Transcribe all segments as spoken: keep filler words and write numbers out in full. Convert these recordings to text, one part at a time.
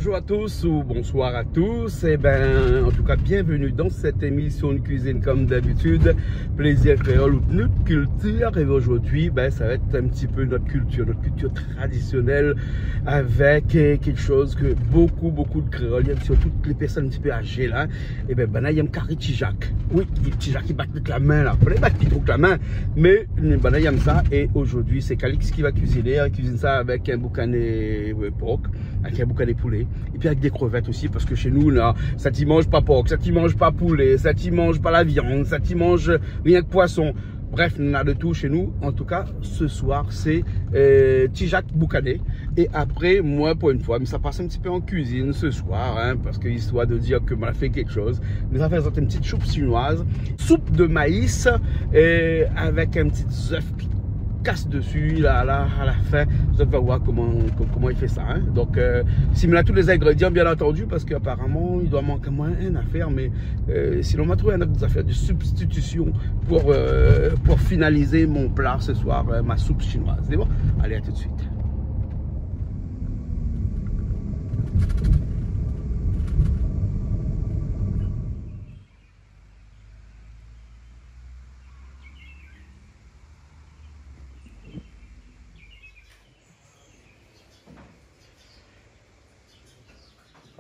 Bonjour à tous ou bonsoir à tous. Eh ben, en tout cas, bienvenue dans cette émission de cuisine comme d'habitude. Plaisir créole ou de notre culture. Et aujourd'hui, ben, ça va être un petit peu notre culture, notre culture traditionnelle avec, euh, quelque chose que beaucoup, beaucoup de créoles, surtout toutes les personnes un petit peu âgées là, eh ben, banna i èm kari tizak. Oui, tizak i bat la min la. Fo pa bat tro la min, mé banna i èm sa. Et aujourd'hui, c'est Calix qui va cuisiner. Il cuisine ça avec un boucané, euh, porc, avec un boucané poulet, et puis avec des crevettes aussi, parce que chez nous, là, sat i manz pa porc, sat i manz pa poulet, sat i manz pa la viande, sat i manz rien que poisson. Bref, on a de tout chez nous. En tout cas, ce soir, c'est, euh, tizak boucané. Et après, moi, pour une fois, mi sa pas un petit peu en cuisine ce soir, hein, parce que histoire de dire que ma fé quelque chose, mi sa fé une petite soupe chinoise, soupe de maïs, euh, avec un petit œuf qui casse dessus, là, là, à la fin. Zot va voir comment, co-, comment il fait ça, hein. Donc, euh, si mi na tous les ingrédients, bien entendu, parce qu'apparemment, il doit manquer moins une affaire, mais, euh, sinon, on va trouver une autre affaire de substitution pour, euh, pour finaliser mon plat ce soir, euh, ma soupe chinoise. C'est bon ? Allez, à tout de suite.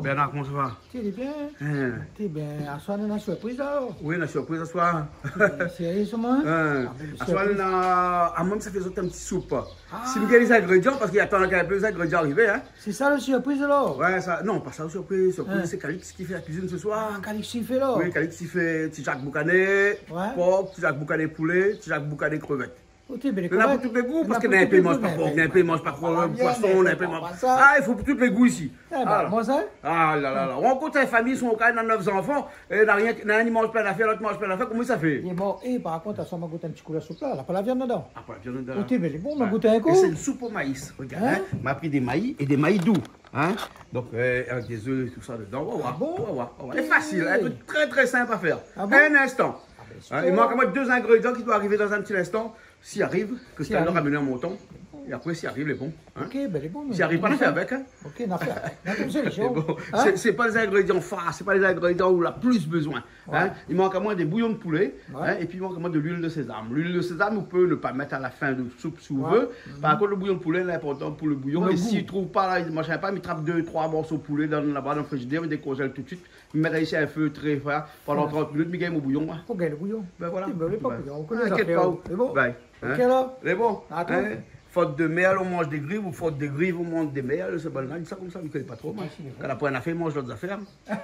Bernard, koman sa va ? Té lé bien. Hein. Té bien. Aswar nou na surpriz alor ? Oui, na surpriz aswar. Sérieux, hein ? Hein. Ah, ben, aswar surprise. Nou na, ah, mèm sa fé zot in ti soup. Ah. Si nou gingn lé zingrédian, parske i atann in pé lé zingrédian arivé, hein. Sé sa la surpriz alor ? Ouais, sa, non, pa sa la surpriz. Surpriz, hein, sé Calix ki fé la kuizine se soir. Ah, Calix ki fé la ? Oui, Calix ki fé tizak boukané, ouais, pork, tizak boukané poulé, tizak boukané krevèt. Oté, ben, lé... Néna pou tout lé gou, parske néna in pé i manz pa pork, néna in pé i manz pa poison, néna in pé i manz... Ah, i fo pou tout lé gou isi. Ébin, voilà. Ah la la la. Ou rankont in famiy, son kaz, néna nèf zanfan, é néna rien, néna inn i manz plin zafèr, lot i manz plin zafèr, koman sa i fé ? Lé mor. É par kont, aswar ma gout in ti kou la soup la, la pa la viann dedan. Ah, pa la viann dedan. Oté, ben, lé bon, ma gout in kou. É sé in soup o maï. Regard, hein, ma pri dé maï é dé maï dou. Hein ? Donk, euh, avèk dé zèf é tousa dedan. On va voir, on va voir, on va voir. Ah bon ? Oté. Lé fasil, hein, trè, trè sinp a fèr. Ah bon ? In instan. Ah ben, super. Hein, i mank amoin dé zingrédian ki doi arivé dan in ti instan. Si i ariv, ke Stan la ramèn an montan. É apré, si i ariv, lé bon, hein. Ok, ben, lé bon, si i ariv pa, nou fé avèk, hein. Ok, nou fé avèk. Nou trouv in solisyon. Sé bon. Hein ? Sé, sé pa lé zingrédian far, sé pa lé zingrédian ou la plis bezoin. Ouais. Hein, i mank amoin dé bouyon de poulé, ouais, hein, épi i mank amoin de luil de sézam. Luil de sézam, ou pé ne pa mèt a la fin de soup si ou vé. Ouais. Par kont, le bouyon de poulé lé inportan pou le bouyon. Le gou. É si i trouv pa la, i manz pa, mi trap dé, troi morso poulé dan, laba dan frizidèr, mi dékonzèl tout suit, mi mèt isi a in fé trè fèr pandan trant minit, mi gingn mon bouyon, hein. Fo gingn le bouyon. Ben voilà. Ébin, lé pa bouyon, ou koné zafèr. Inkièt pa ou. Lé bon. Ben, hein. Ok, alor. Lé bon. Atann. Hein ? Faute de merle, on mange des grives, ou faute de grives, on mange des merles, sé bann-la i di sa konmsa, mi koné pa tro, moin. Kan la poin afèr, i manz lot zafèr. Ah,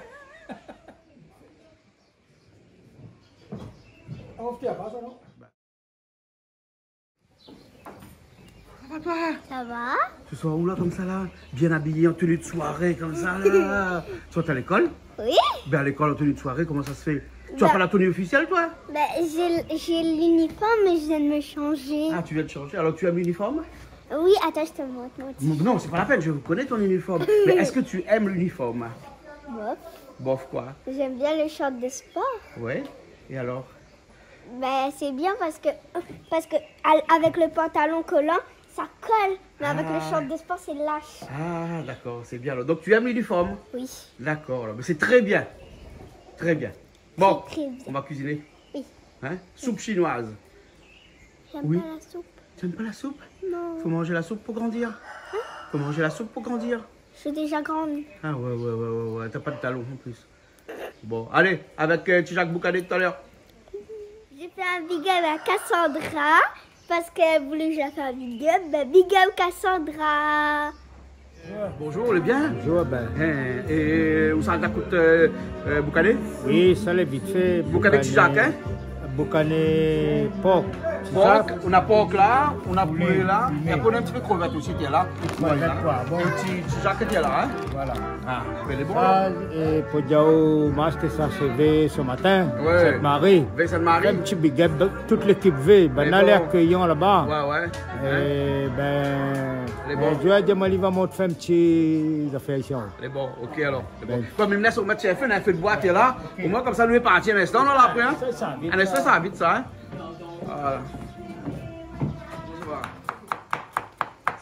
on fait pas ça, non ? Ça va, toi ? Ça va ? Tu sors où, là, comme ça, là ? Bien habillée, en tenue de soirée, comme ça, là. Tu sors à l'école ? Oui. Ben, à l'école, en tenue de soirée, comment ça se fait ? Tu as pas la tenue officielle, toi ? Ben, j'ai, j'ai l'uniforme, mais je viens de me changer. Ah, tu viens de changer. Alors, tu aimes l'uniforme ? Oui, attends, je te montre mon t-shirt. Non, c'est pas la peine, je connais ton uniforme. Mais est-ce que tu aimes l'uniforme ? Bof. Bof quoi ? J'aime bien le short de sport. Ouais. Et alors ? Ben, c'est bien parce que, parce que al-, avec le pantalon collant, ça colle. Mais avec le short de sport, c'est lâche. Ah, d'accord, c'est bien alors. Donc, tu aimes l'uniforme ? Oui. D'accord, alors, mais c'est très bien. Très bien. Bon, c'est très bien. On va cuisiner. Oui. Hein ? Soupe chinoise. Oui. J'aime pas la soupe. Tu aimes pas la soupe ? Non. Faut manger la soupe pour grandir. Hein ? Faut manger la soupe pour grandir. Je suis déjà grande. Ah ouais, ouais, ouais, ouais, ouais. T'as pas de talons en plus. Bon, allez, avec, euh, tizak boukané tout à l'heure. J'ai fait un big up à Cassandra parce qu'elle voulait que je la fasse un big up. Ben, big up Cassandra. Bonjour, lé bien ? Bonjour, ben. Hein, é ousa la kout, euh, euh, boukané ? Oui, sa lé vit fé. Boukané tizak, hein ? Boukané pork. Pork, on a pork la, on a poulé la, é apré on a in ti pé krevèt osi, té la. Voilà. Bon. É ti, tizak té la, hein ? Voilà. Ah, ben, lé bon, sa, alor. É pou dir aou, ma ashté sa shé Vé se matin, ouais. Sainte-Marie. Vé Sainte-Marie. In ti big up, tout lékip Vé, ben, lé akéyan laba. Ouais, ouais. É ben, lé bon. Zot i di amoin li va mont fé in ti zafèr isi, hein. Lé bon, ok, alor. Lé bon. Ben. Kom i lès amoin mèt in fé, in fé d'boi té la. Ok. Omoin, konmsa, nou lé parti in instan, non, la, apré, hein. Sa, sa va vit, in instan, sa va vit, sa, hein. Voilà. Bonsoir.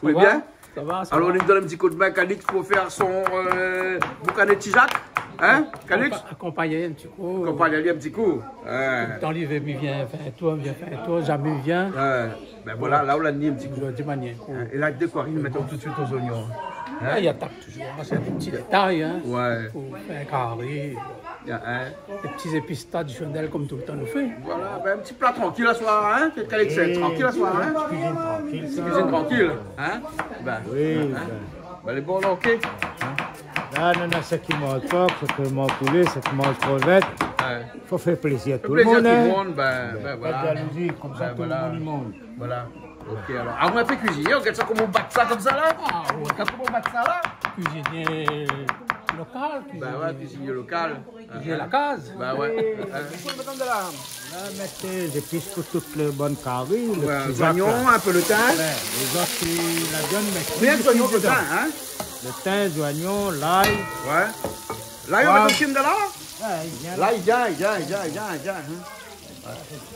Vous allez bien ? Sa va, sa va. Alor, nou done in ti koudmin Calix pou fé son, euh, boukané Tizak. Hein, Calix ? Akonpagn ali in ti kou. Akonpagn ali in ti kou. Hein. Toultan li vé, mi vien fé in tour, mi vien fé in tour, zamé mi vien. Ouais. Ben voilà, la ou la ni in ti kou. Zordi ma ni in kou. Hein, é la, dé kari, nou mèt tout suit lé zoignon. Hein ? Ah, i atap touzour, hein, sé dé ti détay, hein. Ouais. Pou fé in kari. Hein. Dé ti zépis tradisionèl konm toultan nou fé. Voilà, ben, in ti pla trankil aswar, hein, kèlkin lé trankil aswar, hein. Ti kuizine trankil, sa. Ti kuizine trankil, hein. Ben, oui, hein. Ben, lé bon, la, OK. La, nana sak i manz pork, sak i manz poulé, sak i manz krevèt. Ouais. Fo fé plézir tout le moun, hein. Fé plézir tout le moun, ben, ben, voilà. Pa de jalouzi, konmsa tout le moun i manz. Voilà. OK, alor. Ah, ou la fé kuizinié, ou gard sa, koman ou bat sa konmsa la ? Ah, ouais. Ou gard koman ou bat sa la ? Kuizinié lokal, kuizinié. Ben ouais, kuizinié lokal. Kuizinié la kaz. Ben ouais. Hein. La, mèt, euh, zépis pou tout le bon kari, le ti zak, zoignon, la. Ouais, in pé le tin. Ouais, lé zot i la done, mé bien, tout zoignon, suit le tin, hein. Le tin, zoignon, lay. Ouais. Lay, ou mèt osi dedan la ? Ouais, i vien. Lay, i vien, i vien, hein.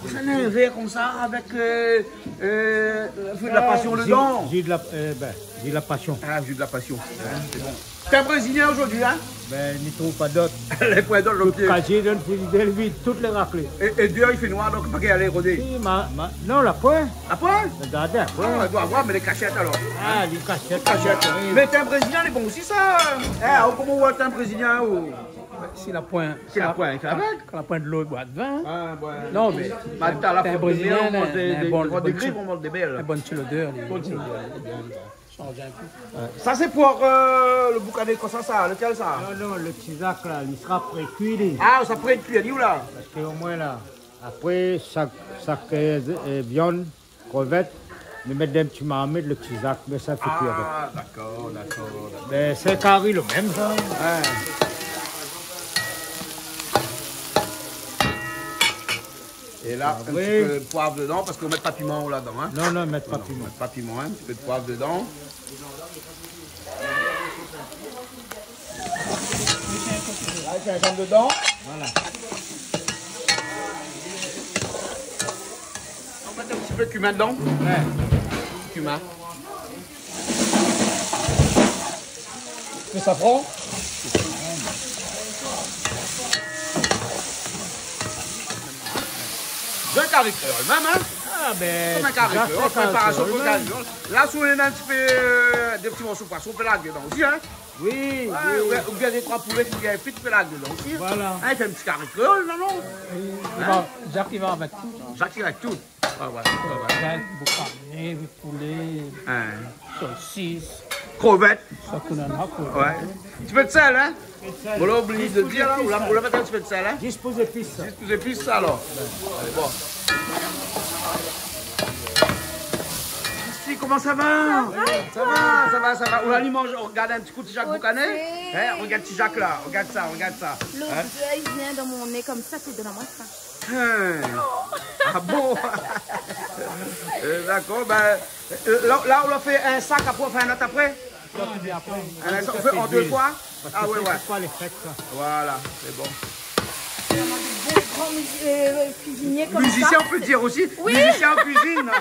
Sa néna in vèr konmsa avèk, euh, euh, le fruit de la passion dedan. Ji, ji de la, euh, ben, ji de la passion. Ah, ji de la passion. Hein, sé bon. T'es un Brésilien aujourd'hui, hein ? Ben, ni trouv pa dot. Lé poin dot, OK. Tout kazé, dan le frizider, li vid tout lé raklé. É, é déor, i fé noir, donk pa gingn alé rodé. Si, ma, ma, non, la poin. La poin ? Gard, la poin. Ah, i doi avoir, mé lé kashèt alor. Ah, lé kashèt. Kashèt. Oui. Mé tin brézilien, lé bon osi, sa. Eh, ou, koman ou, tin brézilien, ou ? Si la poin, si la poin, kan la poin dolo, boi de vin. Ah, ouais. Non, mé tin brézilien, in bon, in bon ti lodèr, li. Bon ti lodèr, bien, bien. Shanj in pé. Ouais. Sa, sé pou, euh, le boukané, kosa sa ? Lekèl sa ? Non, non, le ti zak la, li sra prékui, li. Ah, sa prékui, li, ou la ? Parske omoin la, apré, sak, sak, euh, euh, viann, krevèt, nou mèt dan in ti marmit, le ti zak, mé sa fé kui avèk. Ah, dakor, dakor, dakor. Mé sé kari le mèm, sa. Ouais. É la, in ti pé de poiv dedan, parske ou mèt pa piman, ou, ladan, hein. Non, non, mèt pa piman. Non, non, mèt pa piman, hein, in ti pé de poiv dedan. La, i fé in zanm dedan. Voilà. Ou mèt in ti pé kumin dedan. Ouais. Kumin. Pé safran. Dé kari kréol mèm, hein ? Ah, ben, konm in kari kréol, sa, préparasyon pou kari kréol. La, si ou néna in ti pé, euh, dé ti morso poison, ou pé larg dedan osi, hein ? Oui, oui. Oubien, oubien dé troi poulé ki bien frit, ou pé larg dedan osi, hein ? Voilà. Hein, i fé in ti kari kréol, non, non ? Hein ? Zak i va avèk tout, hein. Zak i va avèk tout. Ouais, ouais, ouais, ouais. Boukané, poulé, sosis. Krevèt. Sa tou néna, krevèt. Ouais. In ti pé de sèl, hein ? Bon, la, oubli de dir, la, ou la, ou la mèt in ti pé de sèl, hein ? Zis pou zépis, sa. Zis pou zépis, sa, alor. Alé, bon. Christy, koman sa va ? Sa va, sa va, sa va. Ou la, li manz, ou gard in ti kou ti zak boukané. OK. Hein, rogard ti zak la, rogard sa, rogard sa. Hein ? Lodèr i vien dan mon né konmsa, sé donn amoin sa. Hein. Ah bon ? Euh, dakor, ben, euh, la, la, ou la fé in sak, apré ou fé in ot apré ? Non, apré. In sak, ou fé an dé foi ? Ah ouais, ouais. Parske sé pa lé fèt, sa. Voilà, sé bon. Vréman dé bon gran mizi-, euh, kuizinié konmsa. Mizisien, ou pé dir osi. Oui. Mizisien an kuizine.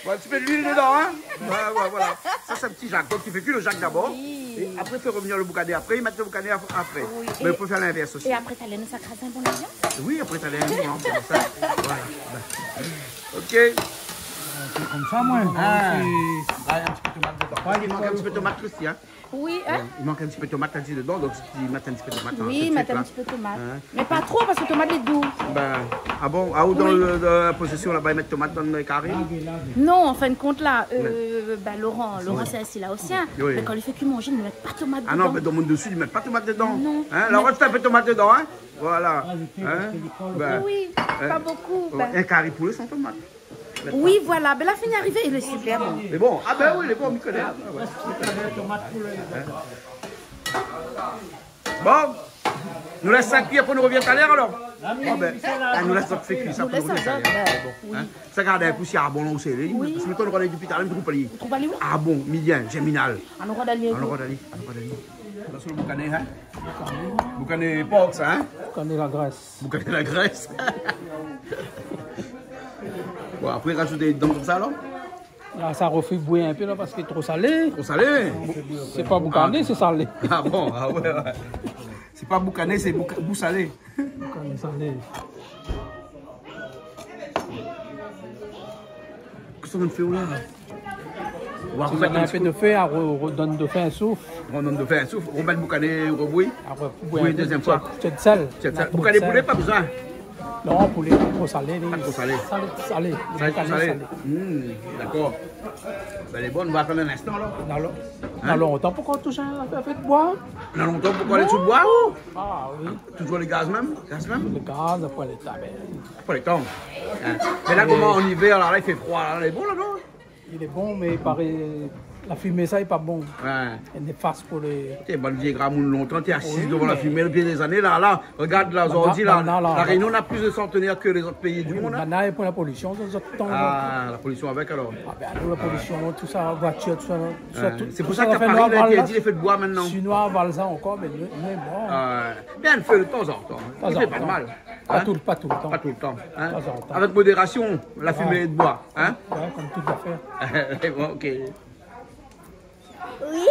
Bon, in ti pé de luil dedan, hein ? Ouais, ouais, voilà. Sa, sé in ti zak. Donk, i fé kui le zak dabor. Oui. É apré, i fé revnir le boukané. Apré, i mèt le boukané ap-, apré. Oui, mé ou pé fé linvèrs osi. É apré, talèr, nou sa kraz in bon lavian ? Oui, apré, talèr, nou, hein, konmsa. Voilà. OK. Sé konmsa, moin. Ah. La, in ti pé tomat dedan. Parske i mank in ti pé tomat osi, hein. Oui, hein ? Ouais, i mank in ti pé tomat, la di, dedan, donk i mèt in ti pé tomat, hein, tout de suite, la. Oui, mèt in ti pé tomat. Hein ? Mé pa tro, parske tomat lé dou. Ben, ah bon, ah, ou dan le, dan la posésion laba, i mèt tomat dan le kari ? Non, an fin de kont, la, euh, ben, Laurent, Laurent, sé in Silasien. Oui. Mé kan li fé kui manzé, li mèt pa tomat dedan. Ah non, mé dan mon desi, li mèt pa tomat dedan. Non. Hein ? Laurent, ou mèt in pé tomat dedan, hein ? Voilà. Hein ? Oui, pa bokou, ben. In kari poulé san tomat. Oui, voilà. Ben, la fini arivé, lé super bon. Lé bon. Ah ben oui, lé bon, mi koné. Bon, nou lès sa kui, apré nou revien talèr, alor. Bon, ben, ah, nou lès sa kui, apré nou revien talèr. Bon, hein. Sa gard in kou si lé bon, la, ou sé, oui. Parske mi koné, nou koné dopi talèr, mi trouv pa li. Ou trouv pa li, oui ? Ah bon, mi vien, Germinal. Alor, alé, alor, alé. La, sir le boukané, hein ? Boukané pork, sa, hein ? Boukané la grès. Boukané la grès. Bon, apré, razout dé dan konmsa, alor ? La, sa i fo bouyir in pé la, parske lé tro salé. Tro salé ? Sé pa boukané, sé salé. Ah bon ? Ah ouais, ouais. Sé pa boukané, sé bouka-, bousalé. Boukané salé. Kosa ou fé la ? Ou va... Si ou na in pé d'fé, ou re-, redonn d'fé in souf. Redonn d'fé in souf. Ou mèt boukané, ou rebouy. Apré, ou bouy in dézièm foi. Ti sèl. Ti sèl. Boukané poulé, pa bezoin. Non, poulé, pa tro salé, li. Pa tro salé. Salé, salé. Salé, boukané salé. Hmm, dakor. Bin, lé bon, nou va atann in instan, alor. Na lontan pou k'ou toush in afèr fé d'boi. Na lontan pou k'ou alé sou d'boi, ou ? Ah oui. Toujour lé gaz mèm ? Gaz mèm ? Lé gaz, apré lé tan, bin. Apré lé tan. Mé la, koman, an ivèr, la, la, i fé froi, la, lé bon, la, non ? Lé bon, mé i paré, la fimé, sa, lé pa bon. Ouais. Lé néfas pou lé... Té, bann vié gramoun lontan té asiz dovan la fimé dopi dé zané, la, la. Regard, la, zordi, la, La Rényon na plis de santènèr ke lé zot péi di monn, hein. Banna, pou la polision, zot, zot tan, zot. Ah, la polision avèk, alor. Ah bin, nou, la polision, tousa, voitir, tousa, tousa, tout, sé pou sa ke Paris la interdit lé fé d'boi mintnan. Si nou aval sa ankor, mé, mé bon. Ah ouais. Bin, fé de tan zan tan. I fé pa d'mal. Pa tout, pa tout le tan. Pa tout le tan, hein. Avèk modérasion, la fimé d'boi, hein. Ouais, konm tout afèr. Bon, ok. Oui.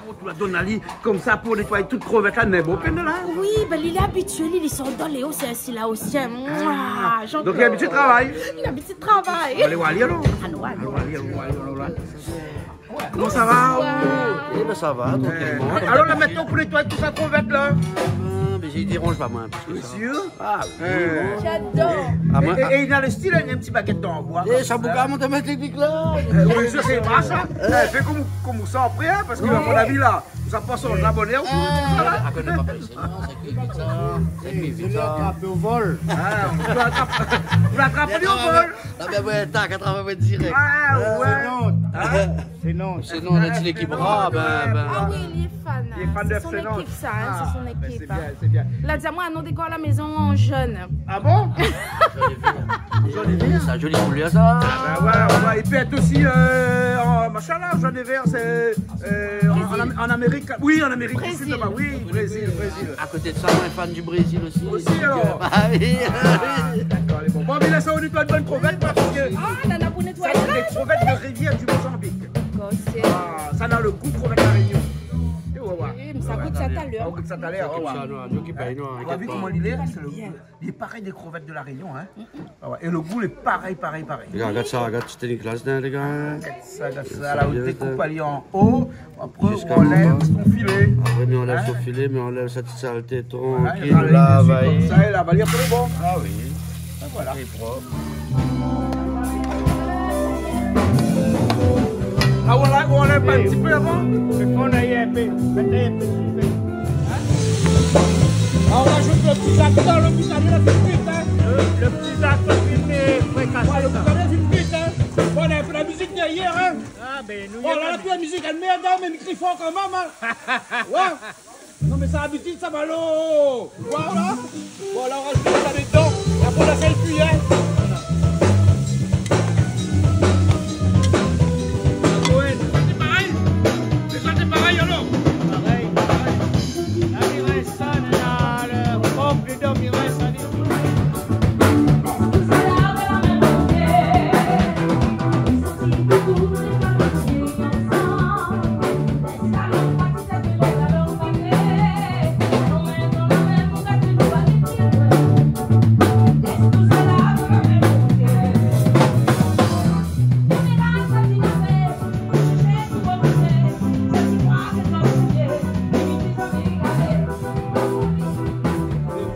Ou la donn ali konmsa pou nétoiy tout krevèt la, mé bon, pèn la. Oui, bin, li lé abitié, li, li sort dan lé oséan, sé la oséan. Ah. Mouah, donk, li lé abitié travay. Li lé abitié travay. Alé, alé, alor. Ah non, alé. Alé, alé, alé, alé. Koman sa va ? Bonsoir. Eh bin, sa va, trankilman. Alor, la, mintnan, pou nétoiy tout sa krevèt la. Ah, mé i déranj pa, moin, plis ke sa. Ou lé sir ? Ah oui, bon. J'adore. Ah, é, é, é li na le stil, hein, in ti bagèt an boi konmsa. Eh, sa bouka, mon domin teknik la. Eh, oui, sa sé pa sa. Eh, fé konm, konm ou san apré, hein, parske, a mon avi, la, sa pa sanz la bonèr. Ah, koné pa plis, non, sa i fé vit, sa. Sa i fé vit, sa. Sé lèr trapé o vol. Ah, ou la trap, ou la trap ali o vol. Ah, bin, ouais, tac, atrap ali dirèk. Ah, ouais. Sé non. Sé non, la di lékip. Ah, bin, bin. Ah oui, li lé fan. Li lé fan de F C Nantes. Sé son ékip, sa, hein, sé son ékip, hein. Ah, bin, sé bien, sé bien. La di amoin, non, dékor la mézon an jone. Ah bon ? Jone é vèr. Jone é vèr. Sé in zoli koulèr, sa. Ah, bin, ouais, ouais. É pi, osi, euh, an, machin la, jone é vèr, sé, euh, an, an Am-, an Amérik. Oui, an Amérik di Sid, laba. Oui, Brésil, Brésil. A koté de sa, moin, fan du Brésil osi. Osi, alor. Ah oui. Ah, dakor, lé bon. Bon, mé la, sa, ou nétoiy bann krevèt, parske... Ah, nana pou nétoiy. Sa, sé dé krevèt de rivièr du Mozambique. Dakor, sé... Ah, sa na le gou krevèt La Rényon. É ouais, ouais. Oui, mé sa gout sa talèr. Sa gout sa talèr, ouais, ouais. Sa, nou, nou ki pèy, nou, inkièt pa. Ou la vi koman li lé, sé le gou. Li lé parèy dé krevèt de La Rényon, hein. Ah ouais. É le gou lé parèy, parèy, parèy. Regard, regard sa, regard, ti teknik la, lé ding, lé gars, hein. Regard sa, regard sa, la, ou dékoup ali an o, apré, ou anlèv son filé. Apré, mi anlèv son filé, mi anlèv sa ti salté, trankil, ou lav ali. Voilà, i ralé dési konmsa, é la, va lé apré, bon. Ah oui. É voilà. Lé prop. Ah, voilà, ou anlèv in ti pé avan. Fé fonn ali in pé. Mèt in pé, in pé. Hein ? Ah, ou rajout le ti zak dedan, le ti zak la fine kuit, hein. Le, le ti zak la fine frikasé, sa. Ouais, le ti zak la fine kuit, hein. Bon, la fé la mizik dèrièr, hein. Ah, bin, nou, bon, la, la fé la mizik, èl mèrd, hein, mé mi kri for kanmèm, hein. Ouais. Non, mé sa labitid, sa, Malo. Voilà. Bon, la, ou rajout sa dedan. É apré, ou lès ali kui, hein. Sé parèy. Sé parèy, alor. Parèy, parèy. La, i rès sa, la, le pov dedan, i rès sa.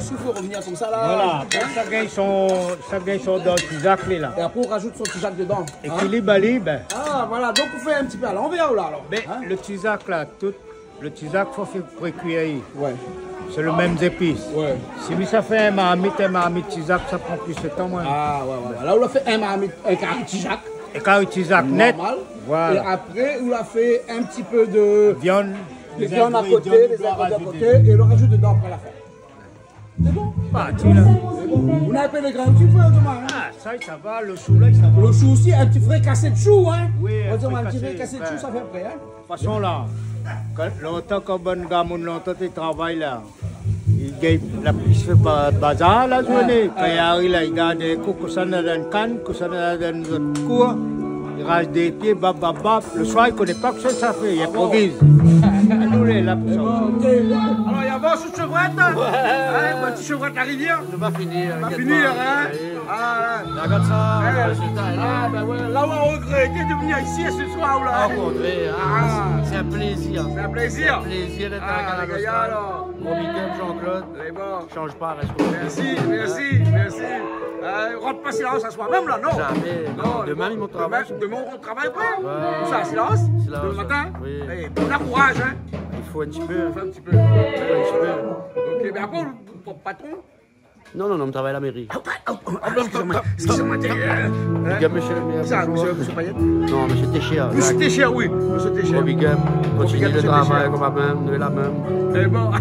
Si ou vé revenir konmsa la. Voilà, sa i gingn son, sa i gingn son dan ti zak, li, la. É apré, ou rajout son ti zak dedan. Hein ? Ékilib ali, bin. Ah, voilà, donk ou fé in ti pé a lanvèr, la, alor. Bin, hein ? Le ti zak, la, tout, le ti zak, fo fé kui ali. Ouais. Sé le mèm zépis. Ouais. Si mi sa fé in marmit, in marmit ti zak, sa pran plis de tan, moin. Ah, ouais, ouais, ouais. La, ou la fé in marmit, in kari ti zak. In kari ti zak nèt. Normal. Voilà. É apré, ou la fé in ti pé de viann. De viann a koté, dé zingrédian a koté, é ou rajout dedan apré la fin. Sé bon. Ah, ti la. Sé bon. Ou na in pé de grin osi, frèr, domin, hein ? Ah, sa, sa va, le shou, la, sa va. Le shou osi, in ti frikasé de shou, hein ? Oui, in ti frikasé de shou, sa i fé apré, hein ? Fason, la, kan, lontan, kan bann gramoun lontan té travay, la, i gingn, la, i fé ba-, bazar la zourné. Ah. Kan i ariv la, i gard in kou kosa néna dann kann, kosa néna dann zot kour. Viraj dé pié, bap, bap, bap. Le soir, li koné pa kosa sa fé, li inproviz. Nou lé la pou sa. Bon, ok. Alor, i avans sou shevrèt, in ? Ouais. In, in ti shevrèt la rivièr. Nou va fini, nou va fini, in ? Ah. Regard sa, le rézilta lé la. Ah, bin ouais, la, ou la regrété de vnir isi se soir, la. Au contraire, ah, sé in plézir. Sé in plézir. Sé in plézir d'èt a Kanal Austral. Gro big up, Jean-Claude. Lé bon. Chanj pa, rès konmsa. Mèrsi, mèrsi, mèrsi. Euh, rant pa si la, sa soir mèm la, non ? Zamé. Non, demin, mi mont travay. Demin, demin, ou rant travay, frèr ? Ouais. Sa, si la ? Silence ? Demin matin ? Oui. Eh, bon kouraz, in. I fo in ti pé. I fo in ti pé. I fo in ti pé. Ok, mé apré, ou, ou, patron ? Non, non, non, mi travay la méri. Ah, ah, ah, ah, excusez-moi, excusez-moi, euh, hein ? Big up, monsieur le maire, bonjour. Monsieur Payet ? Non, monsieur Técher. Monsieur Técher, oui, monsieur Técher. Bon, big up. Bon, big up, monsieur Técher. Kontinié le travay konmsa mèm, nou lé la mèm. Eh bon.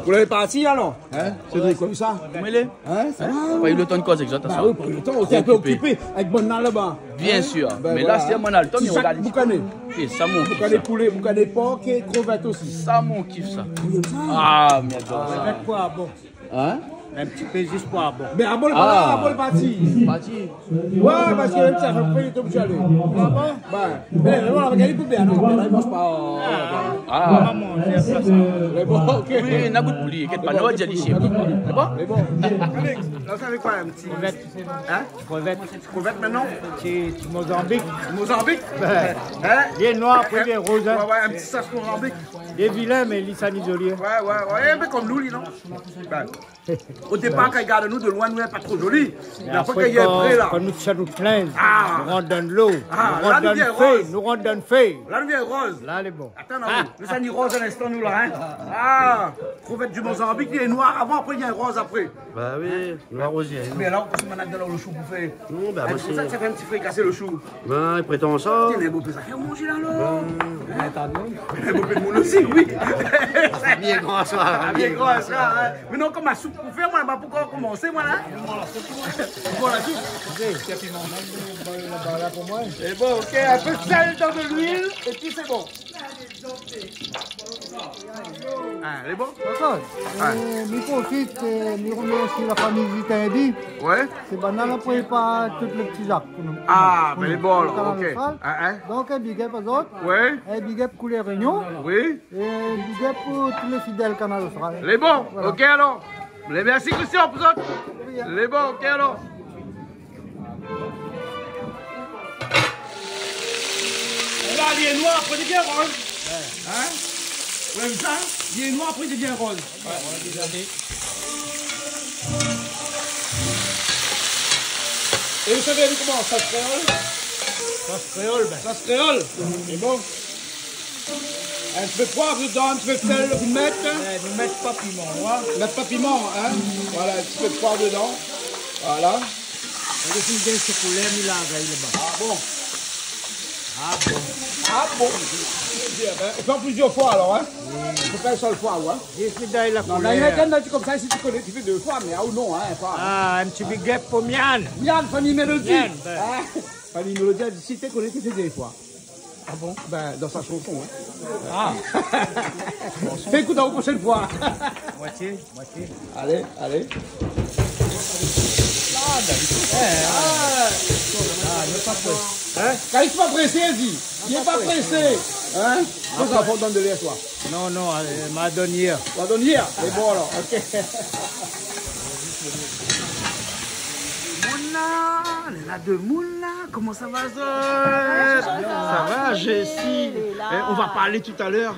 Ou lé parti alor ? Hein ? Sé konmsa ? Koman i lé ? Hein, sa va ? Pa u le tan de koz èk zot, sa. Ba oui, pa u le tan, ou té in pé okipé avèk bann-la laba. Bien sûr. Hein ? Bin voilà. Mé la, si moin na le tan, mi rogard in ti pé. Boukané. É sa, mon kif, sa. Boukané poulé, boukané por, é krevèt osi. Sa, mon kif, sa. Ou yèm sa ? Ah, mi ador sa. Avèk koi, bon ? Hein ? In ti pé zis pou avoir. Mé abol pa la, abol parti. Parti. Ouais, parske mèm si sa fé, li té oblizé alé. Ah bon ? Bin, mé, mé voilà, gard pou bien, non, mé la, li manz pa, euh, ah. Maman, sé sa. Mé bon, ok. Oui, na gout pou li, inkièt pa, na gout pou li. Na gout pou li. Mé bon. Mé bon. La, sa fé koi, in ti krevèt ? Hein ? Krevèt. Krevèt mintnan ? Ti, ti Mozambique. Mozambique ? Bin, hein ? Li lé noir, apré li lé roz, hein. Ouais, ouais, in ti sos Mozambique. Li lé vilin, mé li, sa li zoli, hein. Ouais, ouais, ouais, in pé konm nou, li, non ? Bin, o dépar, kan i gard anou de loin, nou lé pa tro zoli. Mé apré, kan i vien pré, la, kan nou, sa nou plinz, nou rant dan lo, nou rant dan lo fé, nou rant dan lo fé. Ah, la, nou vien roz. La, nou vien roz. La, lé bon. Atann, non, nou sa ni roz in instan, nou, la, hein. Ah, krevèt di Mozambique, li lé noir avan, apré, li vien roz apré. Ba oui, noir roz, hein. Mé la, ou kosa ou manz dan lo shou pou fé ? Non, ba, hein, moin, sé pou sa ke sa fé in ti frikasé lo shou. Bin, i prétan sa. Tiens, in bonpé zafèr manzé la, alor. Bin, hein ? Atann, non. In bonpé d'moun osi, oui. La fami lé gran, sa, la fami lé gran, sa, hein. Mé non, konm la soup pou fé, moin, ba, pou komansé, moin, la. Pou la soup. Sé piman. Laba, la, pou moin. Sé bon, ok, in pé d'sèl dan de luil, épi sé bon. Ah, lé bon ? Dakor. Ouais. Euh, mi profit, euh, mi remèrsi la fami Zitin Eddy. Ouais. Sé banna la prépar tout le ti zak pou nou. Ah, pou nou. Bin, lé bon, alor, ok. Kanal Austral. Hein, hein. Donk, in big up azot. Ouais. In big up Koulèr Réunion. Oui. É in big up pou tout le fidèl Kanal Austral. Lé bon, ok, alor. Voilà. Mèrsi, Christian, pou zot. Lé bon, ok, alor. É la, li lé noir, apré li vien roz. Ouais. Hein ? Ou yèm sa ? Li lé noir, apré li vien roz. Ouais, on l'a déjà fait. É ou sa fé koman, sos kréol ? Sos kréol, bin. Sos kréol. Lé bon. In ti pé d'poiv dedan, in ti pé d'sèl, ou mèt. Ouais, nou mèt pa piman, ouais. Mèt pa piman, hein. Voilà, in ti pé d'poiv dedan. Voilà. Mé dési, mi gingn se koulèr, mi la gingn laba. Ah bon ? Ah bon ? Ah bon ? Bien, bin, ou fé an plizièr foi, alor, hein. Oui. Fo pa in sèl foi, ouais. Dési, dé la koulèr. Non, mé i mèt in ti konmsa, si ti koné, ti fé dé foi, mé, ah, ou non, hein, foi. Ah, in ti big up pou Mian. Mian, Fanny Mélodie. Mian, bin. Hein ? Fanny Mélodie, si ti koné, ti fé dé foi. Ah bon ? Bin, dan sa shanson, hein. Ah. Fé ékout aou proshèn foi. Moitié, moitié. Alé, alé. Ah, David. Eh, ah. Ah, lé pa présé. Hein ? Kan li lé pa présé, li di. Li lé pa présé. Hein ? Apré, fo donn de lèr, toi. Non, non, euh, ma donn yèr. Ma donn yèr ? Lé bon, alor. Ok. Moun la, néna demoun la, koman sa va, zot ? Sa va, Jessie ? Lé la. Eh, on va parler tout à l'heure.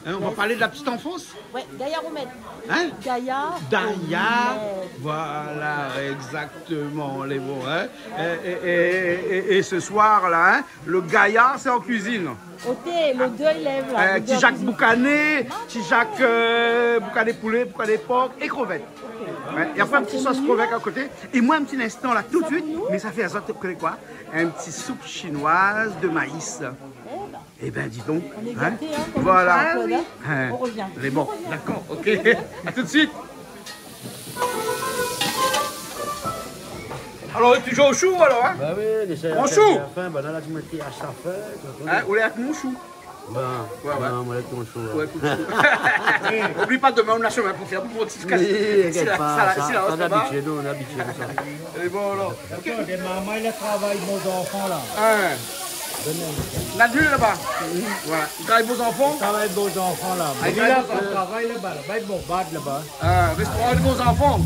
Hein, on va parler de la petite enfance. Ouais, Gayar Oumèt. Hein ? Gayar Oumèt. Voilà, exactement, lé bon, hein. Et, et, et, et, et ce soir-là, hein, le gayar, c'est en cuisine. Oté, lo dé i lèv la, euh, lo dé ti zak boukané, ti zak, euh, boukané poulé, boukané pork é krevèt. Ouais, é apré, in ti sos krevèt a koté. É moin, in ti linstan la, tout de suite, mé sa fé azot, zot i koné koi ? In ti soup chinoise de maïs. Eh ben, dis donc, hein ? Voilà. Ah oui. Hein. On revient. Lé bon, d'accord, ok. À tout de suite. Alors, lé toujours o shou, alors, hein ? Bah oui, lé shou. Oubli pa, demin, nou na shomin pou fèr pou monté ziska... Oui, t'inquiète pas, sa, on est habitué, nous, on est habitué de ça. Lé bon, alor. Atann, dé momon, li travay, mon zanfan la. Hein. Nanu laba. Voilà. Li travay pou zanfan. Li travay pou zanfan la. Ah, li travay pou zanfan. Li travay laba, laba, li bonbard laba. Ah, restoran pou zanfan.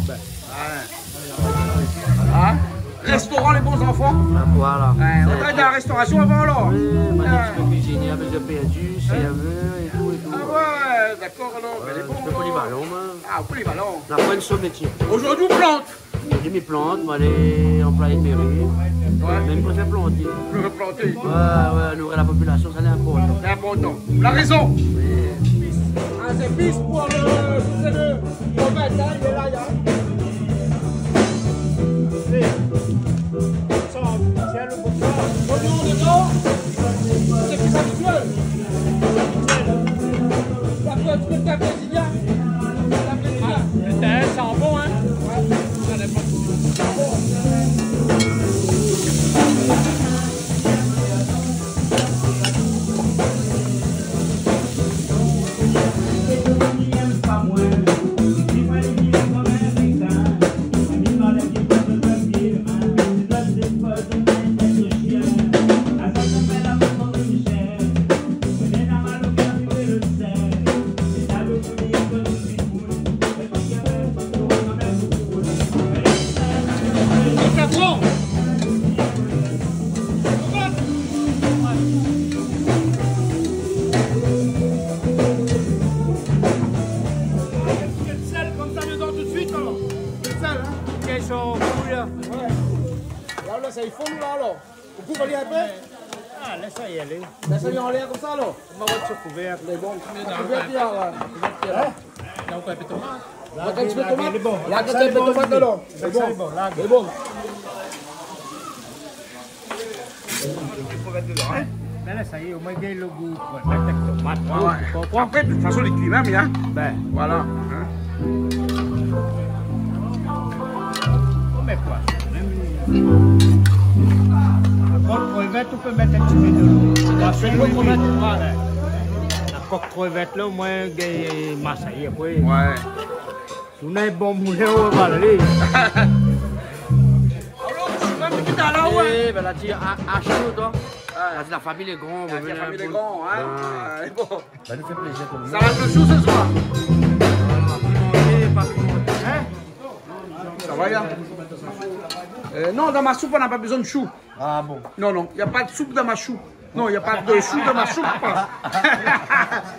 Hein ? Restoran pou zanfan. Ah, voilà. Hein, ou travay dan la restorasion avan, alor ? Oui, moin té in ti pé kuizinié, apré moin la pèrdi, sèrvèr é tout, é tout. Ah ouais, d'accord, alor. Ouais, in ti pé polivalan, moin. Ah, polivalan. La fwa in sèl métié. Zordi, ou plant. Zordi, mi plant, moin lé anployé de méri. Ouais. Mé mi préfèr planté. Ou préfèr planté. Ouais, ouais, nouri la popilasion, sa lé inportan. Lé inportan. La rézon. Oui. Ah, sé pis pou le, sé le, pou le vin, hein, lé la, hein. Oui. Sa, tiens le bout là. Oignon dedans. Sé pis abitièl. Sa pé, ou pé tapé. Putain, i san bon, hein ? Sèl konmsa dedan tout de suite, alor. Sèl, hein ? Kèl sort ? Ouais. La, la, sa i fon, la, alor. Ou koup ali in pé ? Ah, lès sa alé. Lès sa alé anlèr konmsa, alor. Nou va mèt sou kouvèr. Mé bon, kouvèr, ouais. Hein ? La, ou koup in pé tomat. La, ou koup in pé tomat. Lé bon. La, ou koup in pé tomat, alor. Lé bon. Lé bon. Mé la, sa i lé, omoin, gingn lo gou. Ouais, mèt in tomat, ouais, ouais. Apré, de tout fason, lé kui mèm, hein. Ben. Voilà. Hein. Ou mèt koi ? Mèm la kok krevèt, ou pé mèt in ti pé dolo. La kok krevèt, ouais. La kok krevèt la, omoin, gingn masayi apré. Ouais. Ou néna in bon moulin, ou va alé. Alor, ou mèm ki té la, ouais. Eh ben, la, ti a, a shou, toi. Ah. La, la fami lé gran, la fami lé gran, hein. Ah, bon. Sa va fé plézir tout le monde. Salad de chou ce soir. Hein ? Sa va, ya ? Euh, non, dan mon soup, nou na pa bezoin de shou. Ah bon ? Non, non, na pa de soup dan mon soup. Non, na pa de shou dan mon soup.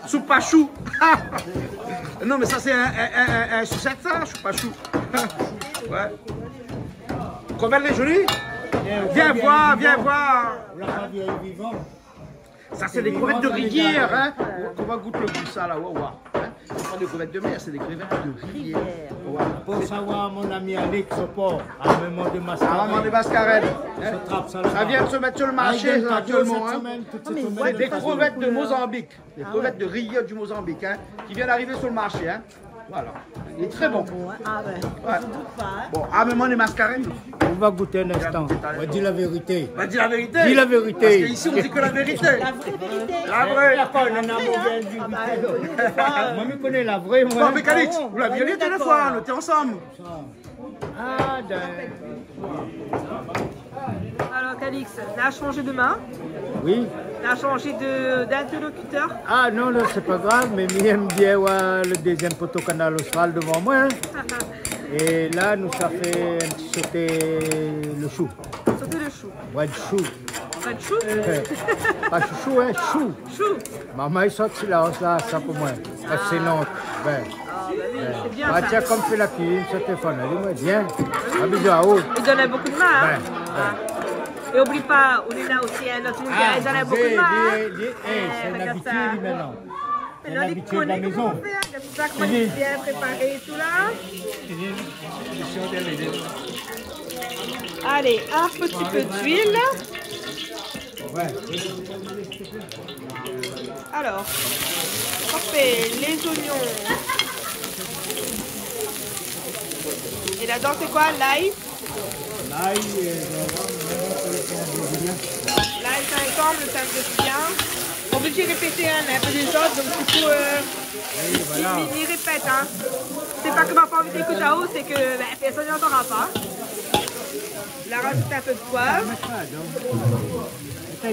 Soup pa shou. Non, mé sa, sé in, in, in, in, in sousèt, sa, shou pa shou. Ouais. Koman lé zoli ? Vien voir, vien voir. Sa, sé dé krevèt de rivièr, hein. Ou va gout lo gou sa, la, ouais, ouais. Hein ? Sé pa dé krevèt de mèr, sé dé krevèt de rivièr. Rivièr. Ouais. Pou savoir, mon ami Alex, o por, a moman de maskarèn. A moman de maskarèn. Hein ? Sa trap sa, la. Sa vien de se mèt su le marshé, la, aktièlman, hein. Dé krevèt de Mozanbik. Dé krevèt de rivièr du Mozanbik, hein, ki vien d'arivé su le marshé, hein. Voilà. Lé tré bon. Bon, hein. Ah ouais. Ouais. Mi dout pa, hein. Bon, a moman de maskarèn. On va goûter un instant. On va dire la vérité. On va dire la vérité. Dis la vérité. Parce que ici, on dit que la vérité. La vraie vérité. La vraie. Ah, bah, oui, des fois, euh... Moin, mi koné la vraie, moin. Bon, mé Calix, ou la vi, nou té ansanm. Ah, d'accord. Alors, Calix, la changé de main. Oui. La changé de, d'interlocuteur. Ah non, non, c'est pas grave, mé mi èm bien voir le deuxième poteau Kanal Austral devant moi, hein. É la, nou sa fé in ti soté lo shou. Soté lo shou. Brèd shou. Brèd shou ? Pa shoushou, in, shou. Shou. Momon i sort Silans la, sa pou moin. Paske sé non. Bin. Ah, ba oui, sé bien sa. Tiens, kom fé la kuizine, sa téléfone, li di moin, vien. Ah, bizou aou. I donn bonpé d'min, in. Bin, bin. É oubli pa, ou lé la osi, in, nout moun, i donn bonpé d'min, in. Li, li, li, é, sé in abitié, li, mintnan. Mintnan li koné koman fé, in. Gard sa, koman li lé bien préparé é tout la. Alé, in ti pé d'luil. Alor, ou fé lé zoignon. É ladan, sé koi ? Lay ? Lay, euh, lay, zinzanm, lo tin brézilien. Oblizé répété, in, in pé dézord, donk di kou, euh, oui, voilà, li, li, li répèt, in. Sé pa ke ma pa anvi ékout aou, sé ke, bin, pèrsone i antanra pa. La razout in pé d'poiv. Sa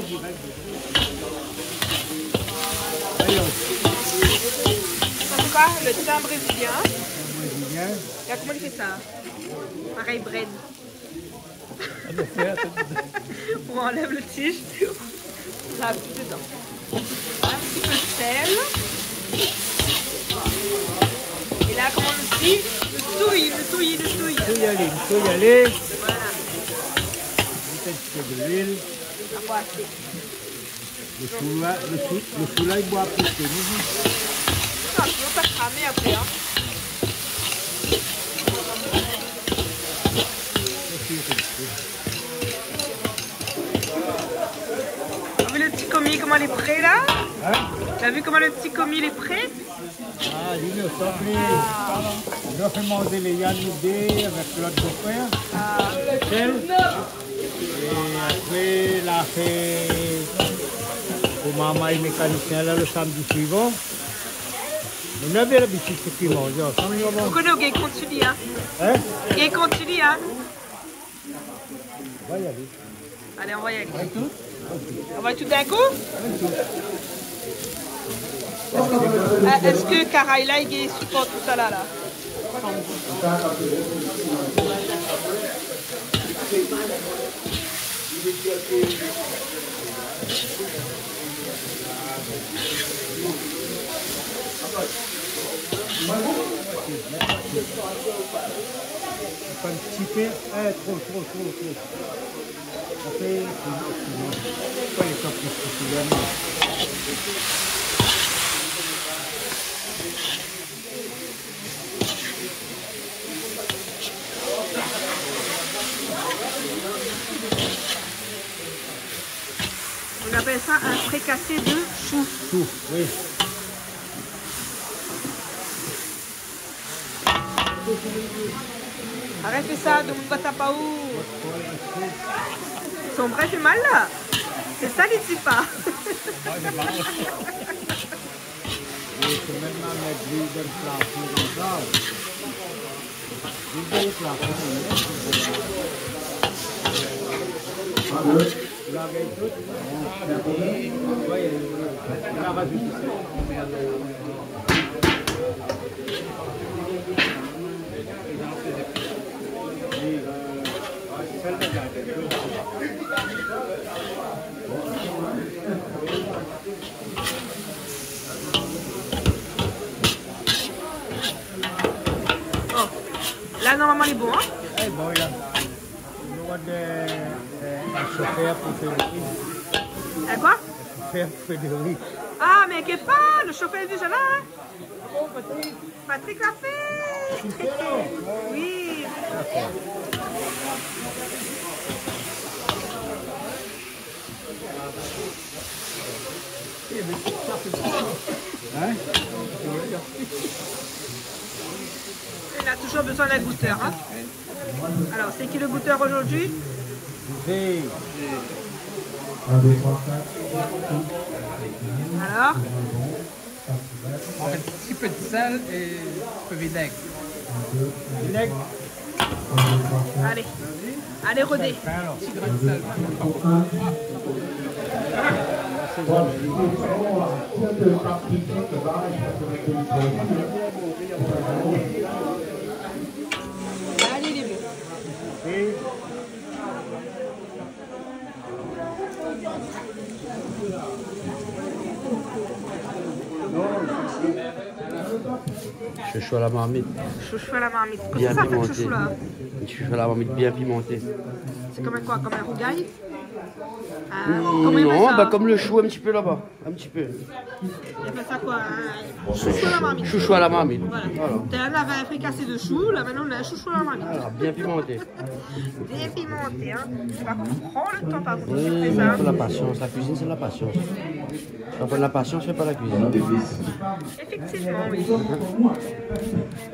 sé koi ? Lo tin brézilien. Brézilien. Gard koman li fé sa. Parèy brèd. Ou anlèv lo tij, ou la tout dedan. In ti pé d'sèl. É la, koman i di, lo touy, lo touy, lo touy. Touy alé, touy alé. Voilà. Mèt in ti pé d'luil. Apré, asé. Lo shou la, lo shou, lo shou la, i boi plis ke nou. Non, sinon sa kramé apré, in. Ou la vi lo ti komi, koman lé pré la ? In ? Ou la vi koman lo ti komi lé pré ? Ah, li, nou sort li. Nou la fé manzé Léane, nou dé, avèk lot bofrèr. Ah. Sèl. É apré, la fé pou marmay mékanisien la, lo samdi suivan. Nou na bien labitid fé kui manzé ansanm, nou. Ou koné, ou gingn kont si li, in ? In ? Gingn kont si li, in ? Voilà, oui. Alé, anvoy ali. Anvoy tout. Anvoy tout d'in kou ? Anvoy tout. Ah, èske karay la, li gingn siport tout sa la, la ? Pa in ti pé, in, tro, tro, tro, tro. Apré, sé, sé, pa lé tan plis ke sé la, non. On appelle ça un fricassé de chou. Chou, oui. Arèt fé sa, demoun va tap aou. Son brèf lé mal la. Sé sa li di pa. Li, sé mèm la, mèt luil dan plafon konmsa. Luil dan plafon, oui. Lavé tout. Oui, la razout. Bon, la, normalman, lé bon, in ? Lé bon, la. Nou va de, euh, in shofèr pou fé lo ri. In koi ? In shofèr pou fé lo ri. Ah, mé inkièt pa, lo shofèr lé déza la, in ? Patrick la fé. Oui. Dakor. In ? Li la touzour bezoin d'in goutèr, in ? Alor, sé ki lo goutèr zordi ? Alor ? An fèt, ti pé d'sèl é in pé vinèg. Vinèg. Alé. Alé, rodé. Ti grin d'sèl. Shoushou à la marmite. Shoushou à la marmite. Bien pimanté. Kosa sa i apèl shoushou la ? Shoushou à la marmite bien pimanté. Sé konm in koi ? Konm in rougay ? Ah, konm in... Non, ba, konm le shou in ti pé laba. In ti pé. I apèl sa koi, in shoushou à la marmite. Shoushou à la marmite. Voilà. Voilà. Talèr nou lavé in frikasé de shou, la mintnan nou na in shoushou à la marmite. Voilà, bien pimanté. Bien pimanté, in. Par kont, pran le tan, par kont, oui, sé vré sa. Fo la pasians. La kuizine, sé la pasians. Kan ou na pa la pasians, fé pa la kuizine. Éfèktivman, oui.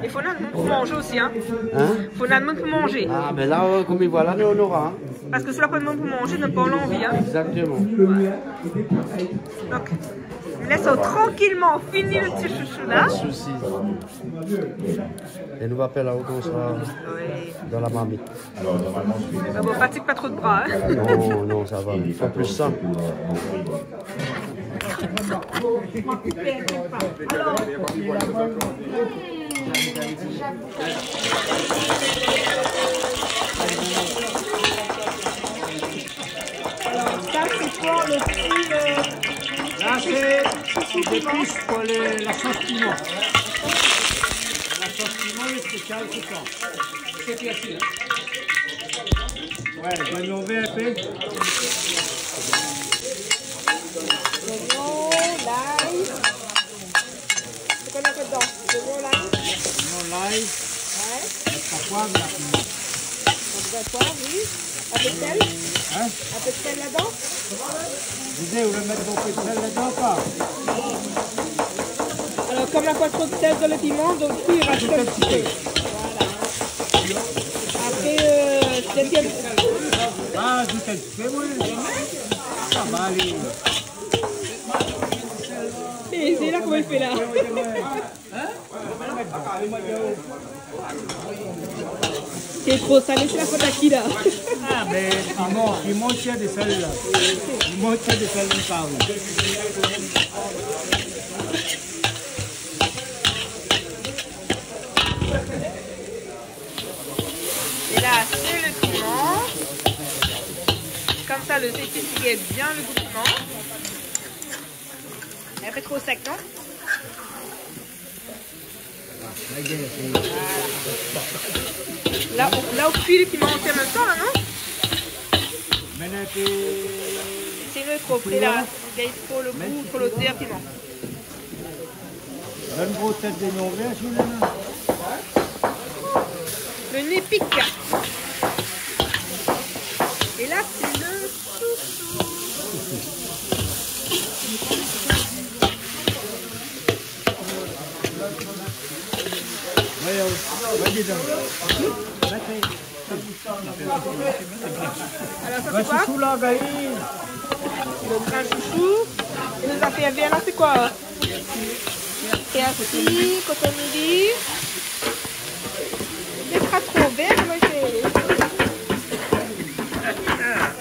É fo na d'moun pou manzé osi, in. In ? Fo na d'moun pou manzé. Ah, bin la, euh, konm i voi la, nou nora, in. Parske si la poin d'moun pou manzé, nou na pa lanvi, in. Égzaktoman. Ouais. Donk, lès ali trankilman fini le ti shoushou la. Pa de sousi. É nou va fé la, konmsa, oui, dan la marmit. Alor, normalman, sé... Ah bon, fatig pa tro lo bra, in. Non, non, sa va. Fo plis sa. Alor, sa, sé pou le ti, euh, la, sé, sé dé zépis pou le, la sos piman. La sos piman, lé spésial, sé sa. Ouais, zoignon vèr in pé. Zoignon, lay. Sé koi nou mèt dedan ? Zoignon, lay. Zoignon, lay. Ouais. Mèt pa poiv, la, piman. Mèt pa poiv, oui. In pé d'sèl ? In ? In pé d'sèl ladan ? Zot i vé mèt bonpé d'sèl ladan ou pa ? Alor, konm na pa tro d'sèl dan le piman, donk, di kou, i razout in ti pé. Zout in ti pé. Voilà. Apré, euh, dézièm. Ah, zout in ti pé, oui. Sa va alé. É sé la, koman i fé la ? Sé tro salé, sé la fot a ki la ? Ah, bin, piman, piman i tir de sèl la. Piman i tir de sèl, mi parl. É la, sé le piman. Konmsa, le zépis i gingn bien le gou piman. In pé tro sèk, non ? Voilà. La, ou, la, ou kui le piman an mèm tan, la, non ? Mèt in pé... Sé le tro pré, la. Gingn tro le gou, tro lodèr piman. Donn gro tèt zoignon vèr, si ou vé. Le né pik. É la, sé le shoushou. Ouais, ouais, ouais, dis donc. Alor, sa, sé koi ? Shoushou la, Gaï. Le grin shoushou. É nout zafèr vèr la, sé koi ? Pèrsi, kotomili. Lé pa tro vèr, koman i fé ?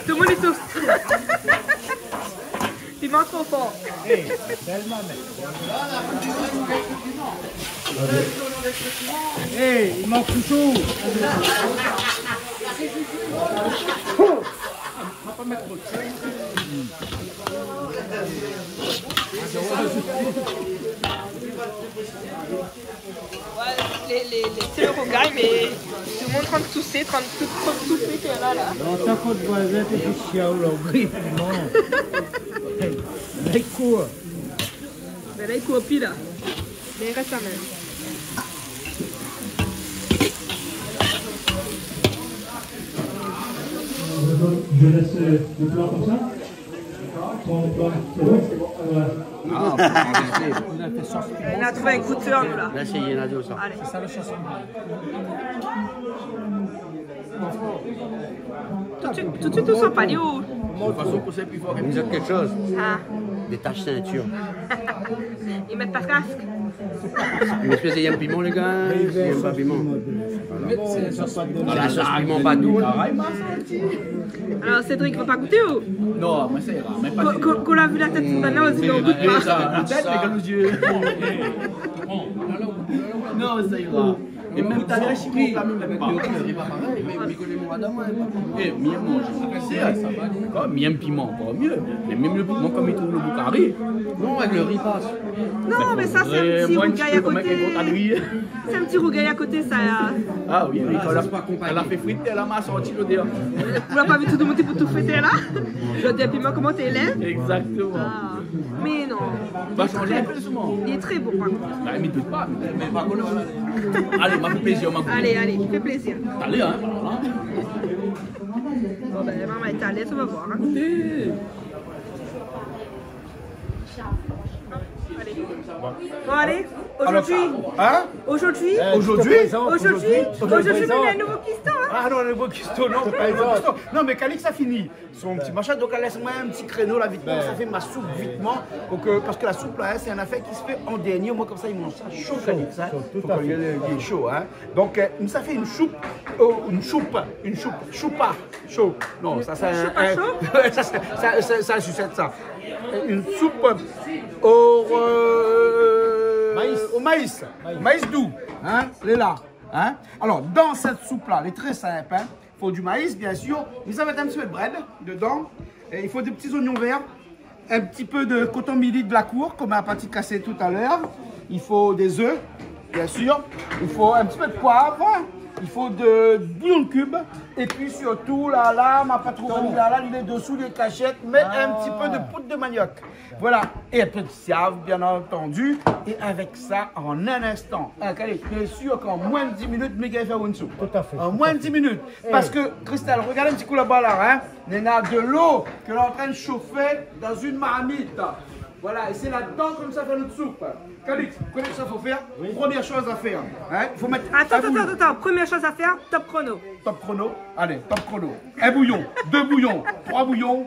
Tout le moun i tous. Piman tro for. Eh, tèlman, mé. Eh, i mank shoushou. Ouais, lé, lé, lé, sé le rougay, mé tout le moun lé antrin tousé, antrin tout, tout, tout fé la, la. Lontan k'ot voizin té fé siaw la, oui, non. La i kour. Bin la, i kour pi la. Mé i rès la mèm. Je laisse le plat comme ça. Ton plat, c'est bon ? Voilà. Ah, on peut changer. Nou la trouv in goutèr, nou, la. La, sé, néna dé sa. Alé. Tout de suite, tout de suite, ou san pa li ou ? De toute façon, pou sa, pli for. Ou di kèk shoz. Ah. Détach sintir. I mèt pa kask. Mé sé, i èm piman, lé gars, i èm pa piman. Voilà. Voilà, sos piman pa dou. Alor, Cédric, vé pa gouté ou ? Non, moin sa ira, mé pa... Kan, kan, kan la vi la tèt, sé pa la, ou di, on gout pa. Sa, la tèt, lé gars, lé zié. Non, sa ira. É mèm bout a lé san pri. Avèk lo ri, sé pa parèy. Mé mi koné mon madam, èl i manz pa. É, mi èm manzé. Sé sa va alé. Kom mi èm piman, ankor myé. Mé mèm lo piman, kom i trouv lo bout kari. Non, avèk lo ri i pas. Non, mé sa, sé in ti rougay a koté. Sé in ti rougay a koté, sa. Ah oui, oui, kan la fé frit, èl la ma sorti lodèr. Ou la pa vi tout domoun té pou tout frit la ? Lodèr piman, koman té lé ? Exactement. Ah. Mé non. Va shanzé in pé, souvan. Li lé tré bon, par kont. Ba, mi dout pa, mé, mé pa koné. Alé, ma fé plézir, ma. Alé, alé, fé plézir. Alé, hein, voilà. Bon, ben, maman est à l'aise, on va voir, hein. Ékout. Alé. Bon, alé. Alor, zordi, hein ? Zordi, eh, zordi, zordi, zordi, mi mèt in nouvo kisto, hein. Ah non, in nouvo kisto, non, pa in nouvo kisto. Non, mé Calix la fini son ti machin, donk èl i lès amoin in ti kréno la, vitman, sa fé ma soup vitman. Donk, euh, parske la soup la, hein, sé in nafèr ki sé fé an dèrnié. Moin, konmsa, mi manz sa sho, Calix, hein. Sho, tout à fait. Fo ke li lé sho, hein. Donk, euh, sa fé in soup, euh, in soup, in soup, soupa sho. Non, sa sé in, in soupa sho ? Ouais, sa sé, sa sé, sa sé in susèt, sa. In soup o, euh, maïs. O maïs. Maïs. Maïs dou, hein, lé la, hein. Alor, dan sèt soup la, lé tré sinp, hein. Fo di maïs, bien sir. Mi sa mèt in ti pé brèd dedan. É i fo dé ti zoignon vèr, in ti pé de koton mili de la kour, konm ma parti kasé talèr. I fo dé zèf, bien sir. I fo in ti pé de poiv. I fo de bouyon de kib. É pi sirtou, la, la, ma pa trouv la, la, li lé dosou, li lé kashèt, mé in ti pé de poud de maniok. Voilà. É in pé de siav, bien antandi. É avèk sa, an in instan, hein, Calix, bien sir k'an moin de dis minit, mi gingn fé in soup. Tout à fait, tout à fait. An moin de dis minit. Eh. Parske, Christelle, rogard in ti kou laba la, hein. Néna de lo ke lé antrin de shofé dan in marmit. Voilà, é sé ladan konmsa fé nout soup. Calix, ou koné sak i fo fèr ? Oui. Promié shoz a fèr, hein, i fo mèt... Atann, atann, atann. Promié shoz a fèr, top chrono. Top chrono. Alé, top chrono. In bouyon, dé bouyon, troi bouyon.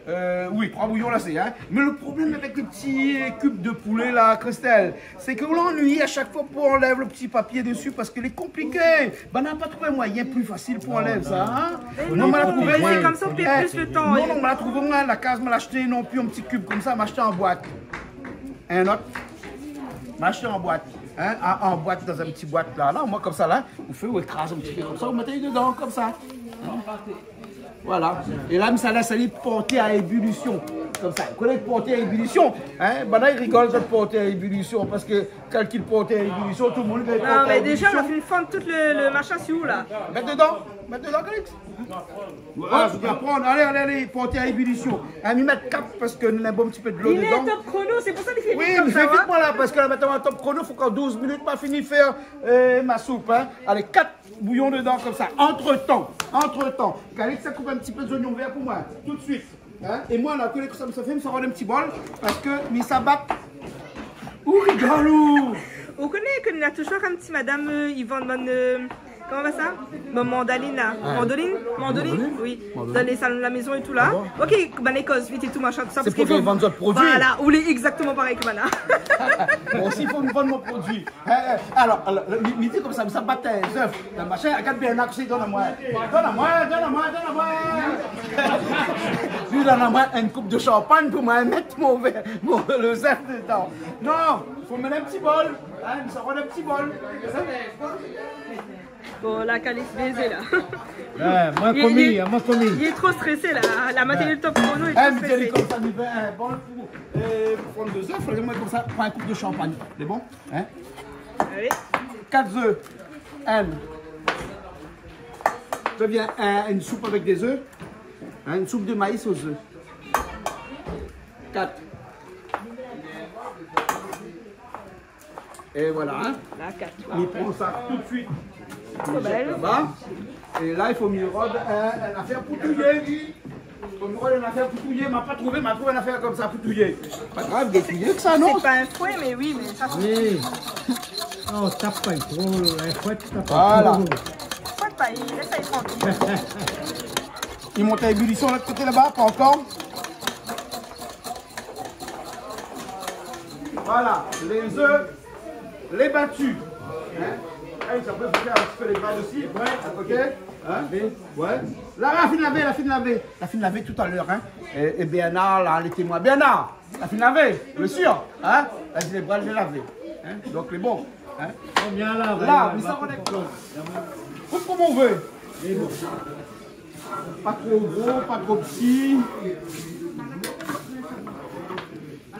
Euh, oui, troi bouyon la, sé, hein. Mé lo problèm avèk lé ti kib de poulé la, Christelle, sé ke ou lé anuiyé a shak foi pou anlèv lo ti papié desi, parske lé konpliké. Banna la pa trouv in moiyin pli fasil pou anlèv sa, hein ? Non, non. Mé moin la trouvé, sé konmsa ou pèrd plis lo tan, hein. Non, non, moin la trouvé, moin, la kaz moin la ashté, non pli in ti kib konmsa, ma ashté an boit. In ot. Ma ashté an boit, hein, an, an boit, dan in ti boit la, la, moin konmsa la, ou fé, ou ékraz in ti pé konmsa, ou mèt dedan konmsa. Hein ? Voilà. É la, mi sa lès ali port a ébulision. Konmsa. Ou koné port a ébulision, hein ? Banna i rigol de port a ébulision, parske kalkil port a ébulision, tout domoun i port a ébulision. Non, mé déza, ou la fine fann tout lo, lo machin si ou la. Mèt dedan. Mèt dedan, Calix. Voilà, ou pé prann. Alé, alé, alé, port a ébulision. Hein, mi mèt kat, parske néna in bon ti pé de lo dedan. Li lé top chrono, sé pou sa li fé vit konmsa, hein. Oui, mé vit, voilà, parske la, mintnan, top chrono, fo k'an douz minit, ma fini fé, euh, ma soup, hein. Alé, kat bouyon dedan konmsa. Antretan, antretan, Calix sa koup in ti pé zoignon vèr pou moin, tout suit. Hein ? É moin la, koné kosa mi sa fé, mi sa rod in ti bol, parske mi sa bat. Ou rigol, ou ? Ou koné ke néna touzour in ti madam, euh, i vann bann, euh, koman i apèl sa ? Bann mandaline la. Ah. Mandoline ? Mandoline ? Mandoline ? Oui. Mandoline. Dan lé salon de la maison é tou la. Ah bon ? OK, bann lékoz, vit é tou, machin, tousa, parske i vann zot produi. Voilà, ou lé exactement parèy ke banna. Moin osi, i fo mi vann mon produi. Eh, eh, alor, alor, mi, mi di konmsa, mi sa bat in zèf, in machin, rogard Bernard kosa li donn amoin. Donn amoin, donn amoin, donn amoin. Li donn amoin in koup de shanpagn pou moin mèt mon vèr, mon, lo zèf dedan. Non, fo mèt in ti bol, hein, mi sa rod in ti bol. Bon, la, Calix lé bèzé la. Ouais, moin la komi, moin la komi. Li lé tro strésé la. La matin, lo top chrono, li lé tro strésé. Eh, mi di konmsa, mi vé in bol pou, euh, pou fann dé zèf, fo moin konmsa, pran in koup de shanpagn. Lé bon ? Hein ? Alé. Kat zèf. In. Sa vien in, in soup avèk dé zèf. Hein, in soup de maïs o zèf. Kat. É voilà, hein. La, kat. Mi pran sa tout suit. Poubèl. Mi zèt laba. É la, i fo mi rod in, in nafèr pou touyé. Fo mi rod in nafèr pou touyé, ma pa trouvé, ma trouv in nafèr konmsa pou touyé. Pa grav, dé touyé ke sa, non ? Sé pa in foué, mé oui, mé sa sé... Oui. Oh, tap pa tro, in foué, tap pa tro. Voilà. Foué pa, lès ali trankil. I mont a ébulision lot koté laba, pa ankor. Voilà, lé zèf, lé bati. Hein ? Eh, sa pé fé in ti pé lé bati osi. Ouais. OK ? Hein ? Oui. Ouais. La, la fine lavé, la fine lavé. La fine lavé talèr, hein. É, é Bernard, la, lé témoin. Bernard, la fine lavé, bien sir, hein ? La di lé bra lé lavé. Hein ? Donk, lé bon. Hein ? Konbien la, la, mé sa, on est... Koup koman ou vé. Pa tro gro, pa tro pti.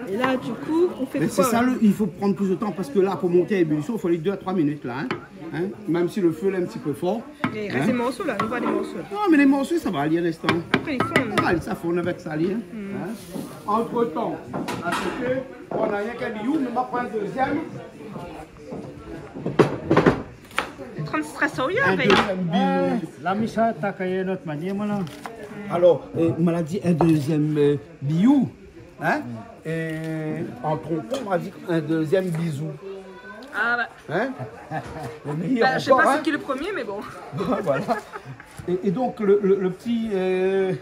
Et là, du coup, on fait quoi, là ? Mais c'est ça, le, il faut prendre plus de temps parce que là, pour monter à ébullition, il faut aller deux à trois minutes, là, hein. Hein ? Même si le feu, là, est un petit peu fort. Hein ? Mais reste des morceaux, là, on voit des morceaux. Non, mais les morceaux, ça va aller à l'instant. Après, ils fondent. Ah, ça fond avec ça, hein. Hmm. Hein ? Entre-temps, à ce que, on a rien qu'un biyou, mais on va prendre un deuxième. Trente-trois soya, un deuxième biyou. La mi sa atak in not manièr, moin la. Alors, euh, ma la di un deuxième, euh, biyou, hein ? Et en trompant, on va dire un deuxième bisou. Ah bah. Hein ? Le meilleur encore, hein ? Bah, je sais pas c'est qui le premier, mais bon. Voilà. Et, et donc, le, le, le petit, euh,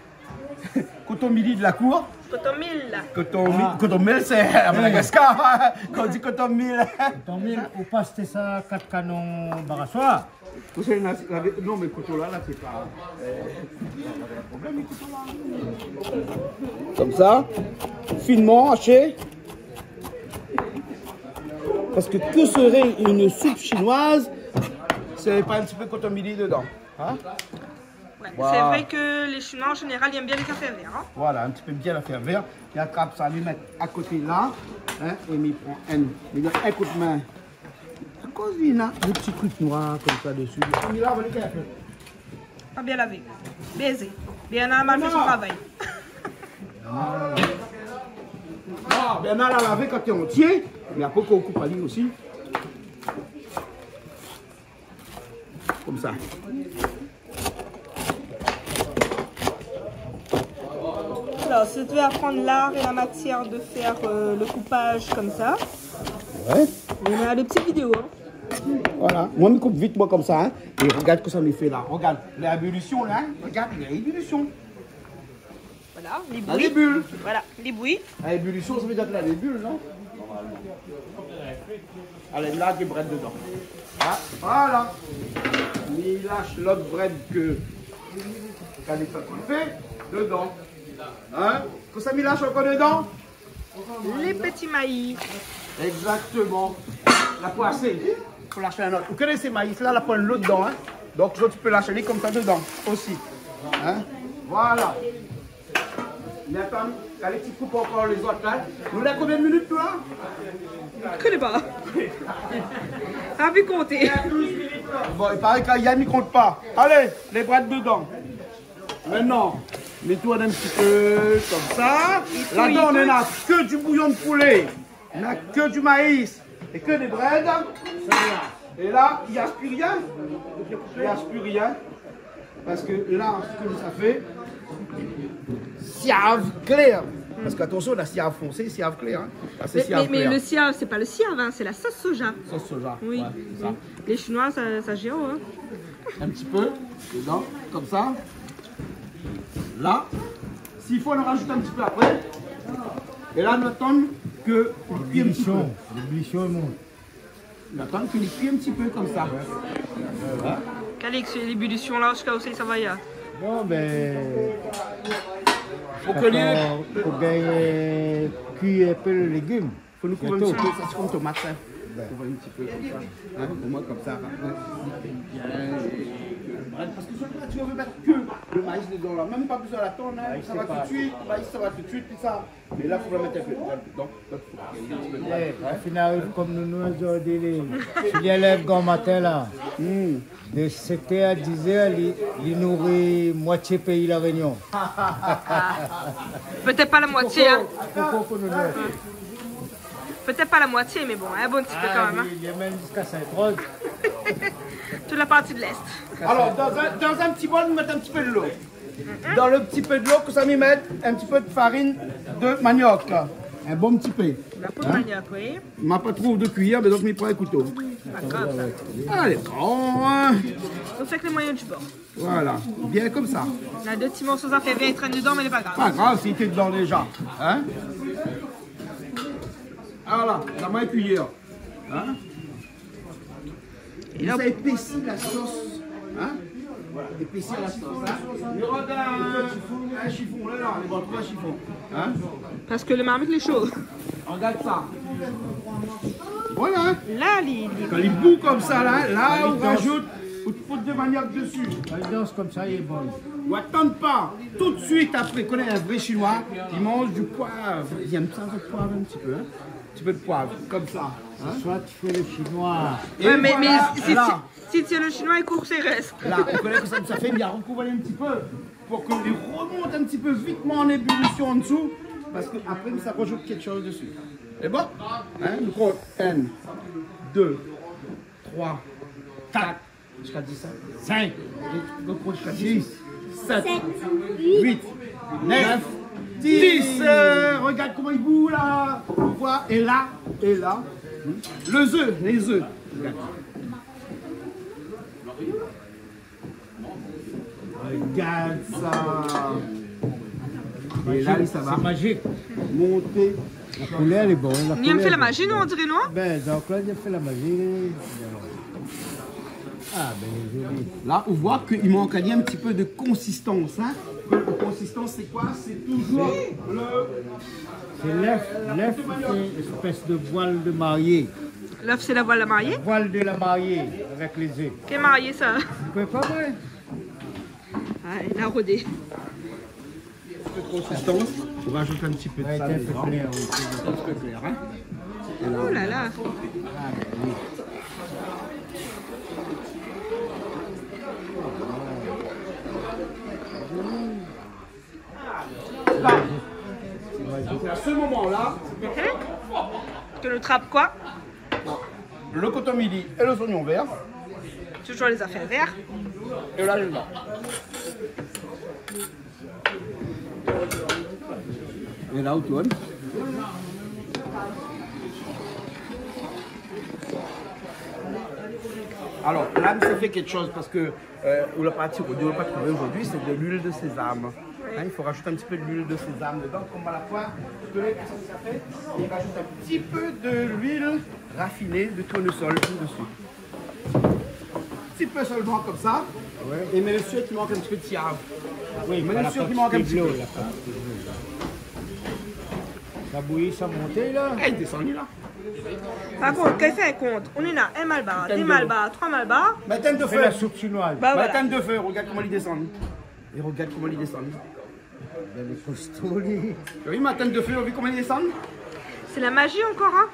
koton mili de la cour. Koton mil. Koton mil, ah. Koton mil, c'est à Madagascar. Quand on dit koton mil. Koton mil, ou pas sa kat kanon barasoir. Vous savez, là, c'est la vé-, non, mais le couteau là, là, c'est pas, euh, il y a pas de problème, le couteau là. Comme ça, finement haché. Parce que que serait une soupe chinoise si il n'y avait pas un petit peu de koton mili dedans, hein ? Ouais, voilà. C'est vrai que les Chinois, en général, ils aiment bien les cafés verts, hein. Voilà, un petit peu bien la faire vèr. Mi atrap sa, mi mèt a koté la, hein, é mi pran in, mi donn in kou d'min. Akoz li na dé ti trik noir konmsa desi. Mi lav ali in pé. Pa bien lavé. Bézé. Bien normal, fé son travay. Ah, Bernard la lavé kan té antié, mé apré kan ou koup ali osi. Konmsa. Alors, si tu veux apprendre l'art et la matière de faire, euh, le coupage comme ça, ouais, on a des petites vidéos, hein. Voilà. Moin, mi koup vit, moin, konmsa, hein. É regard kosa mi fé la. Regard, la ébullition, la, hein. Regard, la ébullition. Voilà, li bouyi. La bouyi. Voilà, li bouyi. La ébullition, sa vé dir la bouyi, non ? Alé, la, dé brèd dedan. Ah, voilà. Mi lash lot brèd ke, ke li la fé dedan. Hein ? Kosa mi lash ankor dedan ? Les petits maïs. Exactement. La poin asé. Fo lash in not. Ou koné sé maïs la, la poin lo dedan, hein. Donk, ou pé lash ali konmsa dedan osi. Hein ? Voilà. Mé atann, kan li koup ankor lézot la. Nou lé konbien minit, nou, la ? Je connais pas. T'as vu compter ? Bon, i paré ke Yann i kont pa. Alé, lé brèd dedan. Maintenant, mi tourn in ti pé konmsa. Ladan, nou na ke du bouillon de poulet. Nou na ke du maïs é ke dé brèd. É la, i rès pi rien. I rès pi rien. Parske la, sak nou sa fé, siav klèr. Parske, atansion, na siav fonsé, siav klèr, hein. La, sé siav klèr. Mais, mais le siav, c'est pas le siav, hein, c'est la sauce soja. Sauce soja, oui, ouais, c'est ça. Les Chinois, ça, ça gère, hein. Un petit peu dedans, comme ça. Là, s'il faut, on en rajoute un petit peu après. Et là, on attend que il cuit un petit peu. L'ébullition, l'ébullition, mon. On attend qu'il cuit un petit peu comme ça. Hein ? Calix, l'ébullition là, jusqu'à où ça va, ya ? Non, ben, fo ke li, fo gingn, euh, kui in pé lo légim. Fo nou kouvèr in ti pé, sa sé konm tomat, sa. Kouvèr in ti pé konmsa. Hein, omoin konmsa, apré, bien, é ke lo brèd, parske si ou vé mèt ke lo maïs dedan la, mèm pa bezoin atann, hein, sa va tout de suite, lo maïs sa va tout de suite, tout sa. Mé la, fo mèt in pé de brèd dedan. Donk, fo in ti pé de brèd, hein. Eh, si nou ariv konm nou, nou, zordi, lé, si li lèv gran matin la. Hmm. De sept heures à dix heures, li, li nouri moitié péi La Rényon. Peut-être pas la moitié, hein. Pourquoi, pourquoi, pourquoi nous, nous ? Peut-être pas la moitié, mais bon, un bon petit peu quand même, hein. Ah oui, il y a même jusqu'à Sainte-Rose. Toute la partie de l'Est. Alors, dans un, dans un petit bol, nou mèt in ti pé dolo. Dan lo ti pé dolo, kosa mi mèt, in ti pé de farine de manioc. In bon ti pé. La peau de manioc, oui. Ma pa trouv de kuiyèr, mé donk mi pran in kouto. Pa grav, sa. Alé, bon, hein. Nou fé èk lé moiyin du bor. Voilà, bien konmsa. Na dé ti morso zafèr vèr i trèn dedan, mé lé pa grav. Pa grav, si té dedan déza, hein. Voilà, la min kuiyèr, hein. É la, sa épési la sos, hein. Épési la sos, hein. Mi rod in, in shifon, la, la, mi rod in shifon, hein. Parske lo marmit lé sho. Regard sa. Voilà. La, li, li... Kan li bou konmsa la, la, ou rajout in ti pé de maniok desi. Kan li dans konmsa, li lé bon. Ou atann pa. Tout de suite après, kan ou lé in vré Shinoi, li manz du poiv. Li èm sa, le poiv, in ti pé, in. In ti pé de poiv, konmsa, in. Soit tu fais le Chinois. É voilà, mé si, si, si, si le Shinoi i kour sé rès. La, ou koné kosa sa i fé, li la rokouvèr in ti pé pou ke li remont in ti pé vitman an ébulision an dsou, parske apré, sa i rajout kékshoz desi. Lé bon ? In, nou kont in, dé, troi, kat, ziska dis, in. Sink, ziska dis, sis, sèt, uit, nèf, dis. Eu, regard koman li bou la. Ou voi, é la, é la. Le zé, lé zé. Regard. Regard sa. É la, sa va monté. La koulèr lé bon, la koulèr lé bon. Ni fé la maji, nou, on diré, non ? Bin, donk la, li la fé la maji. Ah, bin, lé zoli. La, ou voi ke i mank ali in ti pé de konsistans, in. La konsistans, sé koi ? Sé toujour le... Sé lèf, lèf, sé in éspès de voil de marié. Lèf, sé la voil de marié ? La voil de la marié avèk lé zé. Kèl marié, sa ? Ou koné pa, moin ? Ah, li la rodé. In ti pé de konsistans, ou rajout in ti pé de sèl dedan. Ouais, sé in pé klèr, oui. In ti pé klèr, in. Oh la la. Ah, bin oui. La. Donk, a se moman-la, ke nou trap koi ? Le koton mili é lé zoignon vèr. Toujour lé zafèr vèr. É la, lé la. É la, ou tourn. Alor, la, mi sa fé kékshoz parske Eu, ou la pa trouvé, ou la pa trouvé zordi, sé de luil de sézam. In, i fo rajout in ti pé de luil de sézam dedan, konm a la fin, ou koné kosa sa i fé, i rajout in ti pé de luil rafiné de tournesol desi. In ti pé solman konmsa. Ouais. É mé le sir i mank in ti pé de siav. Oui, mé le sir i mank in ti pé. La parti de lo, la parti de lo. Sa bouyi, sa monté la. É, i désann la. Par kont, kèl i fé kont, ou néna in malbar, dé malbar, troi malbar. Mé atann de fé. Fé la soup shinoiz. Ba voilà. Mé atann de fé, regard koman li désann. É regard koman li désann. Bin, lé kosto, li. Oui, mé atann de fé, ou la vi koman li désann ? Sé la maji ankor, in ?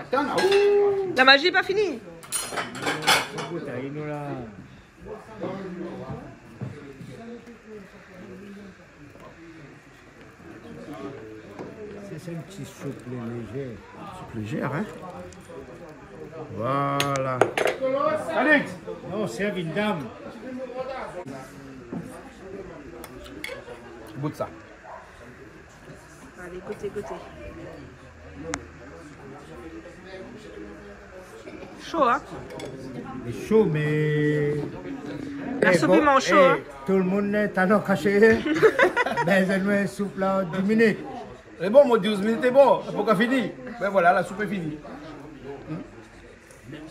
Atann, ah, ouh. La maji lé pa fini. Ékout, ayi nou la. Sé, sé in ti soup léjèr. Soup léjèr, in ? Voilà. Alex ! Non, sé in vindam. Gout sa. Alé, gout, gout. Sho, in ? Lé sho, mé... La soup, bon, i manz sho, é, in ? Tout le moun lé talon kashé. Bin, sa nou soup la, dis minit. Lé bon, moin, douz minit lé bon. Poukoi fini ? Bin voilà, la soup lé fini. Hmm ?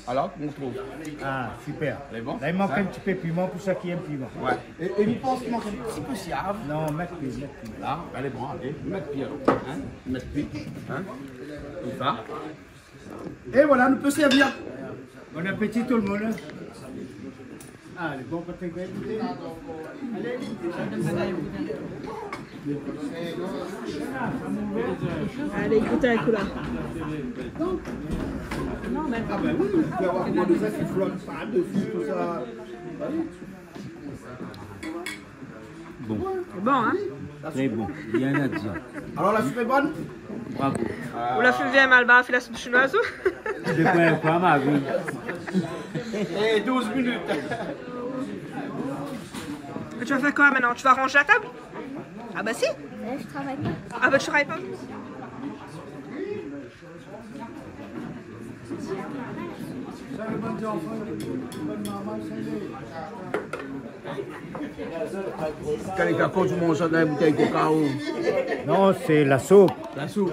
Alor, koman ou trouv ? Ah, super. Lé bon ? La, i mank in ti pé piman pou sak i èm piman. Ouais. É, é mi pans i mank in ti pé siav. Non, mèt pi, mèt pi. La, alé, bon, alé, mèt pi alor. In ? Mèt pi. In ? Konmsa. É voilà, nou pé sèrvir. Bon apéti tout le moun, in. Ah, lé bon, Patrick, vien gouté. Alé, gouté in kou la. Ah bin oui, ou pé avoir koman dé zèf i flot pa desi, tousa. Ba oui. Bon. Bon, in ? Très bon. Rien à dire. Alor, la soup lé bone ? Bravo. Ou la fé vèr malbar, fé la soup shinoiz, ou ? De koi, koi, ma vi ? É, douz minit. Mé ou va fé koi mintnan ? Ou va ranz la tab ? Ah ba si. Euh, je travaille pas. Ah ba, ou travay pa. Salut, bonne enfant, bonne maman, salut. Kalika, kosa ou manz dan la boutèy koka ou ? Non, sé la soup. La soup.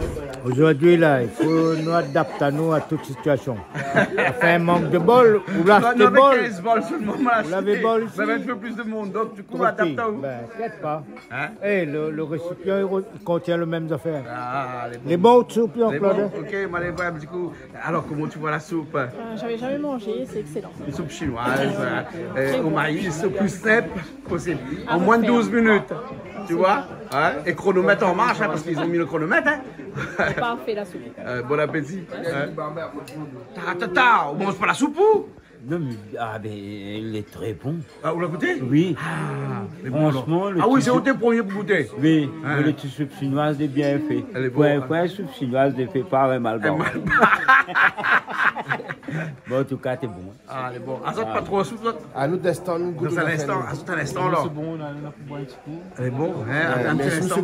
Zordi la, i fo nou adapt anou a tout sitiasion. Anfin, mank de bol, ou la ashté bol. Ou lavé bol sèlman la. Ou lavé bol isi. Mé avèk in pé plis de moun, donk di kou, adapt aou. Bin, inkièt pa. Hein ? É, le, le résipian, i re-, i kontien le mèm zafèr. Ah, lé bon. Lé bon, soup, Jean-Claude ? Lé bon, OK, ma alé voir in ti kou. Alors, comment tu vois la soupe ? Euh, j'avais jamais mangé, c'est excellent. Une soupe chinoise, euh, euh, au maïs, au plus simple possible. En moins de douze minutes, tu vois ? Hein ? Et chronomètre en marche, hein, parce qu'ils ont mis le chronomètre, hein. Parfait, la soupe. Euh, bon appétit. Hein ? Ta, ta, ta, ou manz pa la soup ou ? Non, mé, ah, bin, lé trè bon. Ah, ou la gouté ? Oui. Ah, lé bon, alor. Fransman, le ti soup... Ah oui, sé ou té promié pou gouté. Oui, mé le ti soup shinoiz lé bien fé. Lé bon, hein. Pou in fwa, soup shinoiz lé fé par in malbar. In malbar. Bon, an tou ka, té bon. Ah, lé bon. Azot pa tro soup, zot ? Ah, nou, dan in instan, nou gout. Dans un instant, à tout un instant, alors. Sé bon, nou la, nou la pou boir in ti kou. Lé bon, hein, atann in ti instan.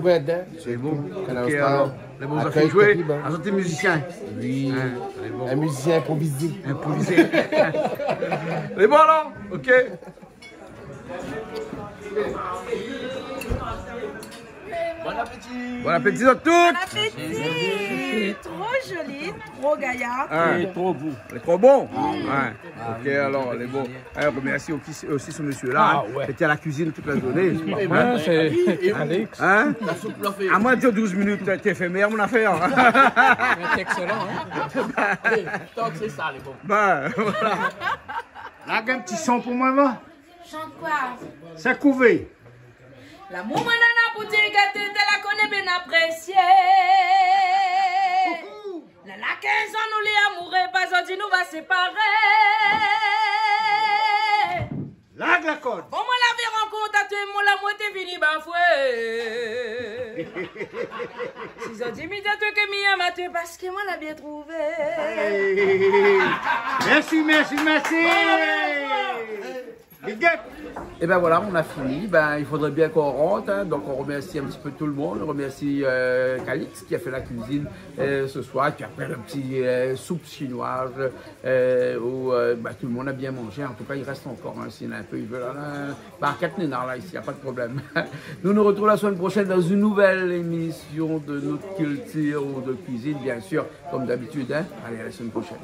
Lé bon. Kanal Austral. OK, alor, lé bon, zot la fine zoué. Azot té mizisien. Oui. Hein, lé bon. In mizisien inprovizé. Inprovizé. Lé bon, alor ? OK. Bon appétit. Bon appétit à toutes. Bon appétit. Tro zoli, tro gayar. Hein. Lé tro bon. Lé tro bon. Ouais. Ah, OK, oui, alor, lé bon. Eh, on remercie aussi, aussi ce monsieur-là, hein, qui était à la cuisine toute la journée. Ah ouais. Hein ? Hein ? La soupe la fé. Ah, moin, douz minit, té fé mèr mon afèr. Sé excellent, hein ? Allez, tant que c'est ça, lé bon. Ben, voilà. Larg in ti son pou moin, va. Chante quoi ? Sa kouvé. Lamour moin néna pou ti gaté, té la koné bien aprésié. Néna kinz an nou lé amouré, pa zordi nou va séparé. Larg la kord. Bon, moin lavé rankont atou, mon lamour té vini bafoué. Si zordi mi di atou ke mi yèm atou, parske moin la bien trouvé. Hey. Merci, merci, merci. Big up. Et ben voilà, on a fini. Ben, il faudrait bien qu'on rentre, hein. Donc, on remercie un petit peu tout le monde. On remercie, euh, Calix qui a fait la cuisine, euh, ce soir, qui a fait le petit, euh, soupe chinoise, euh, où, euh, bah, tout le monde a bien mangé. En tout cas, il reste encore, hein, s'il y en a un peu, ils veulent, hein. Barkèt néna la isi, y a pas de problème. Nous nous retrouvons la semaine prochaine dans une nouvelle émission de Nout Kiltir ou de cuisine, bien sûr, comme d'habitude, hein. Allez, à la semaine prochaine.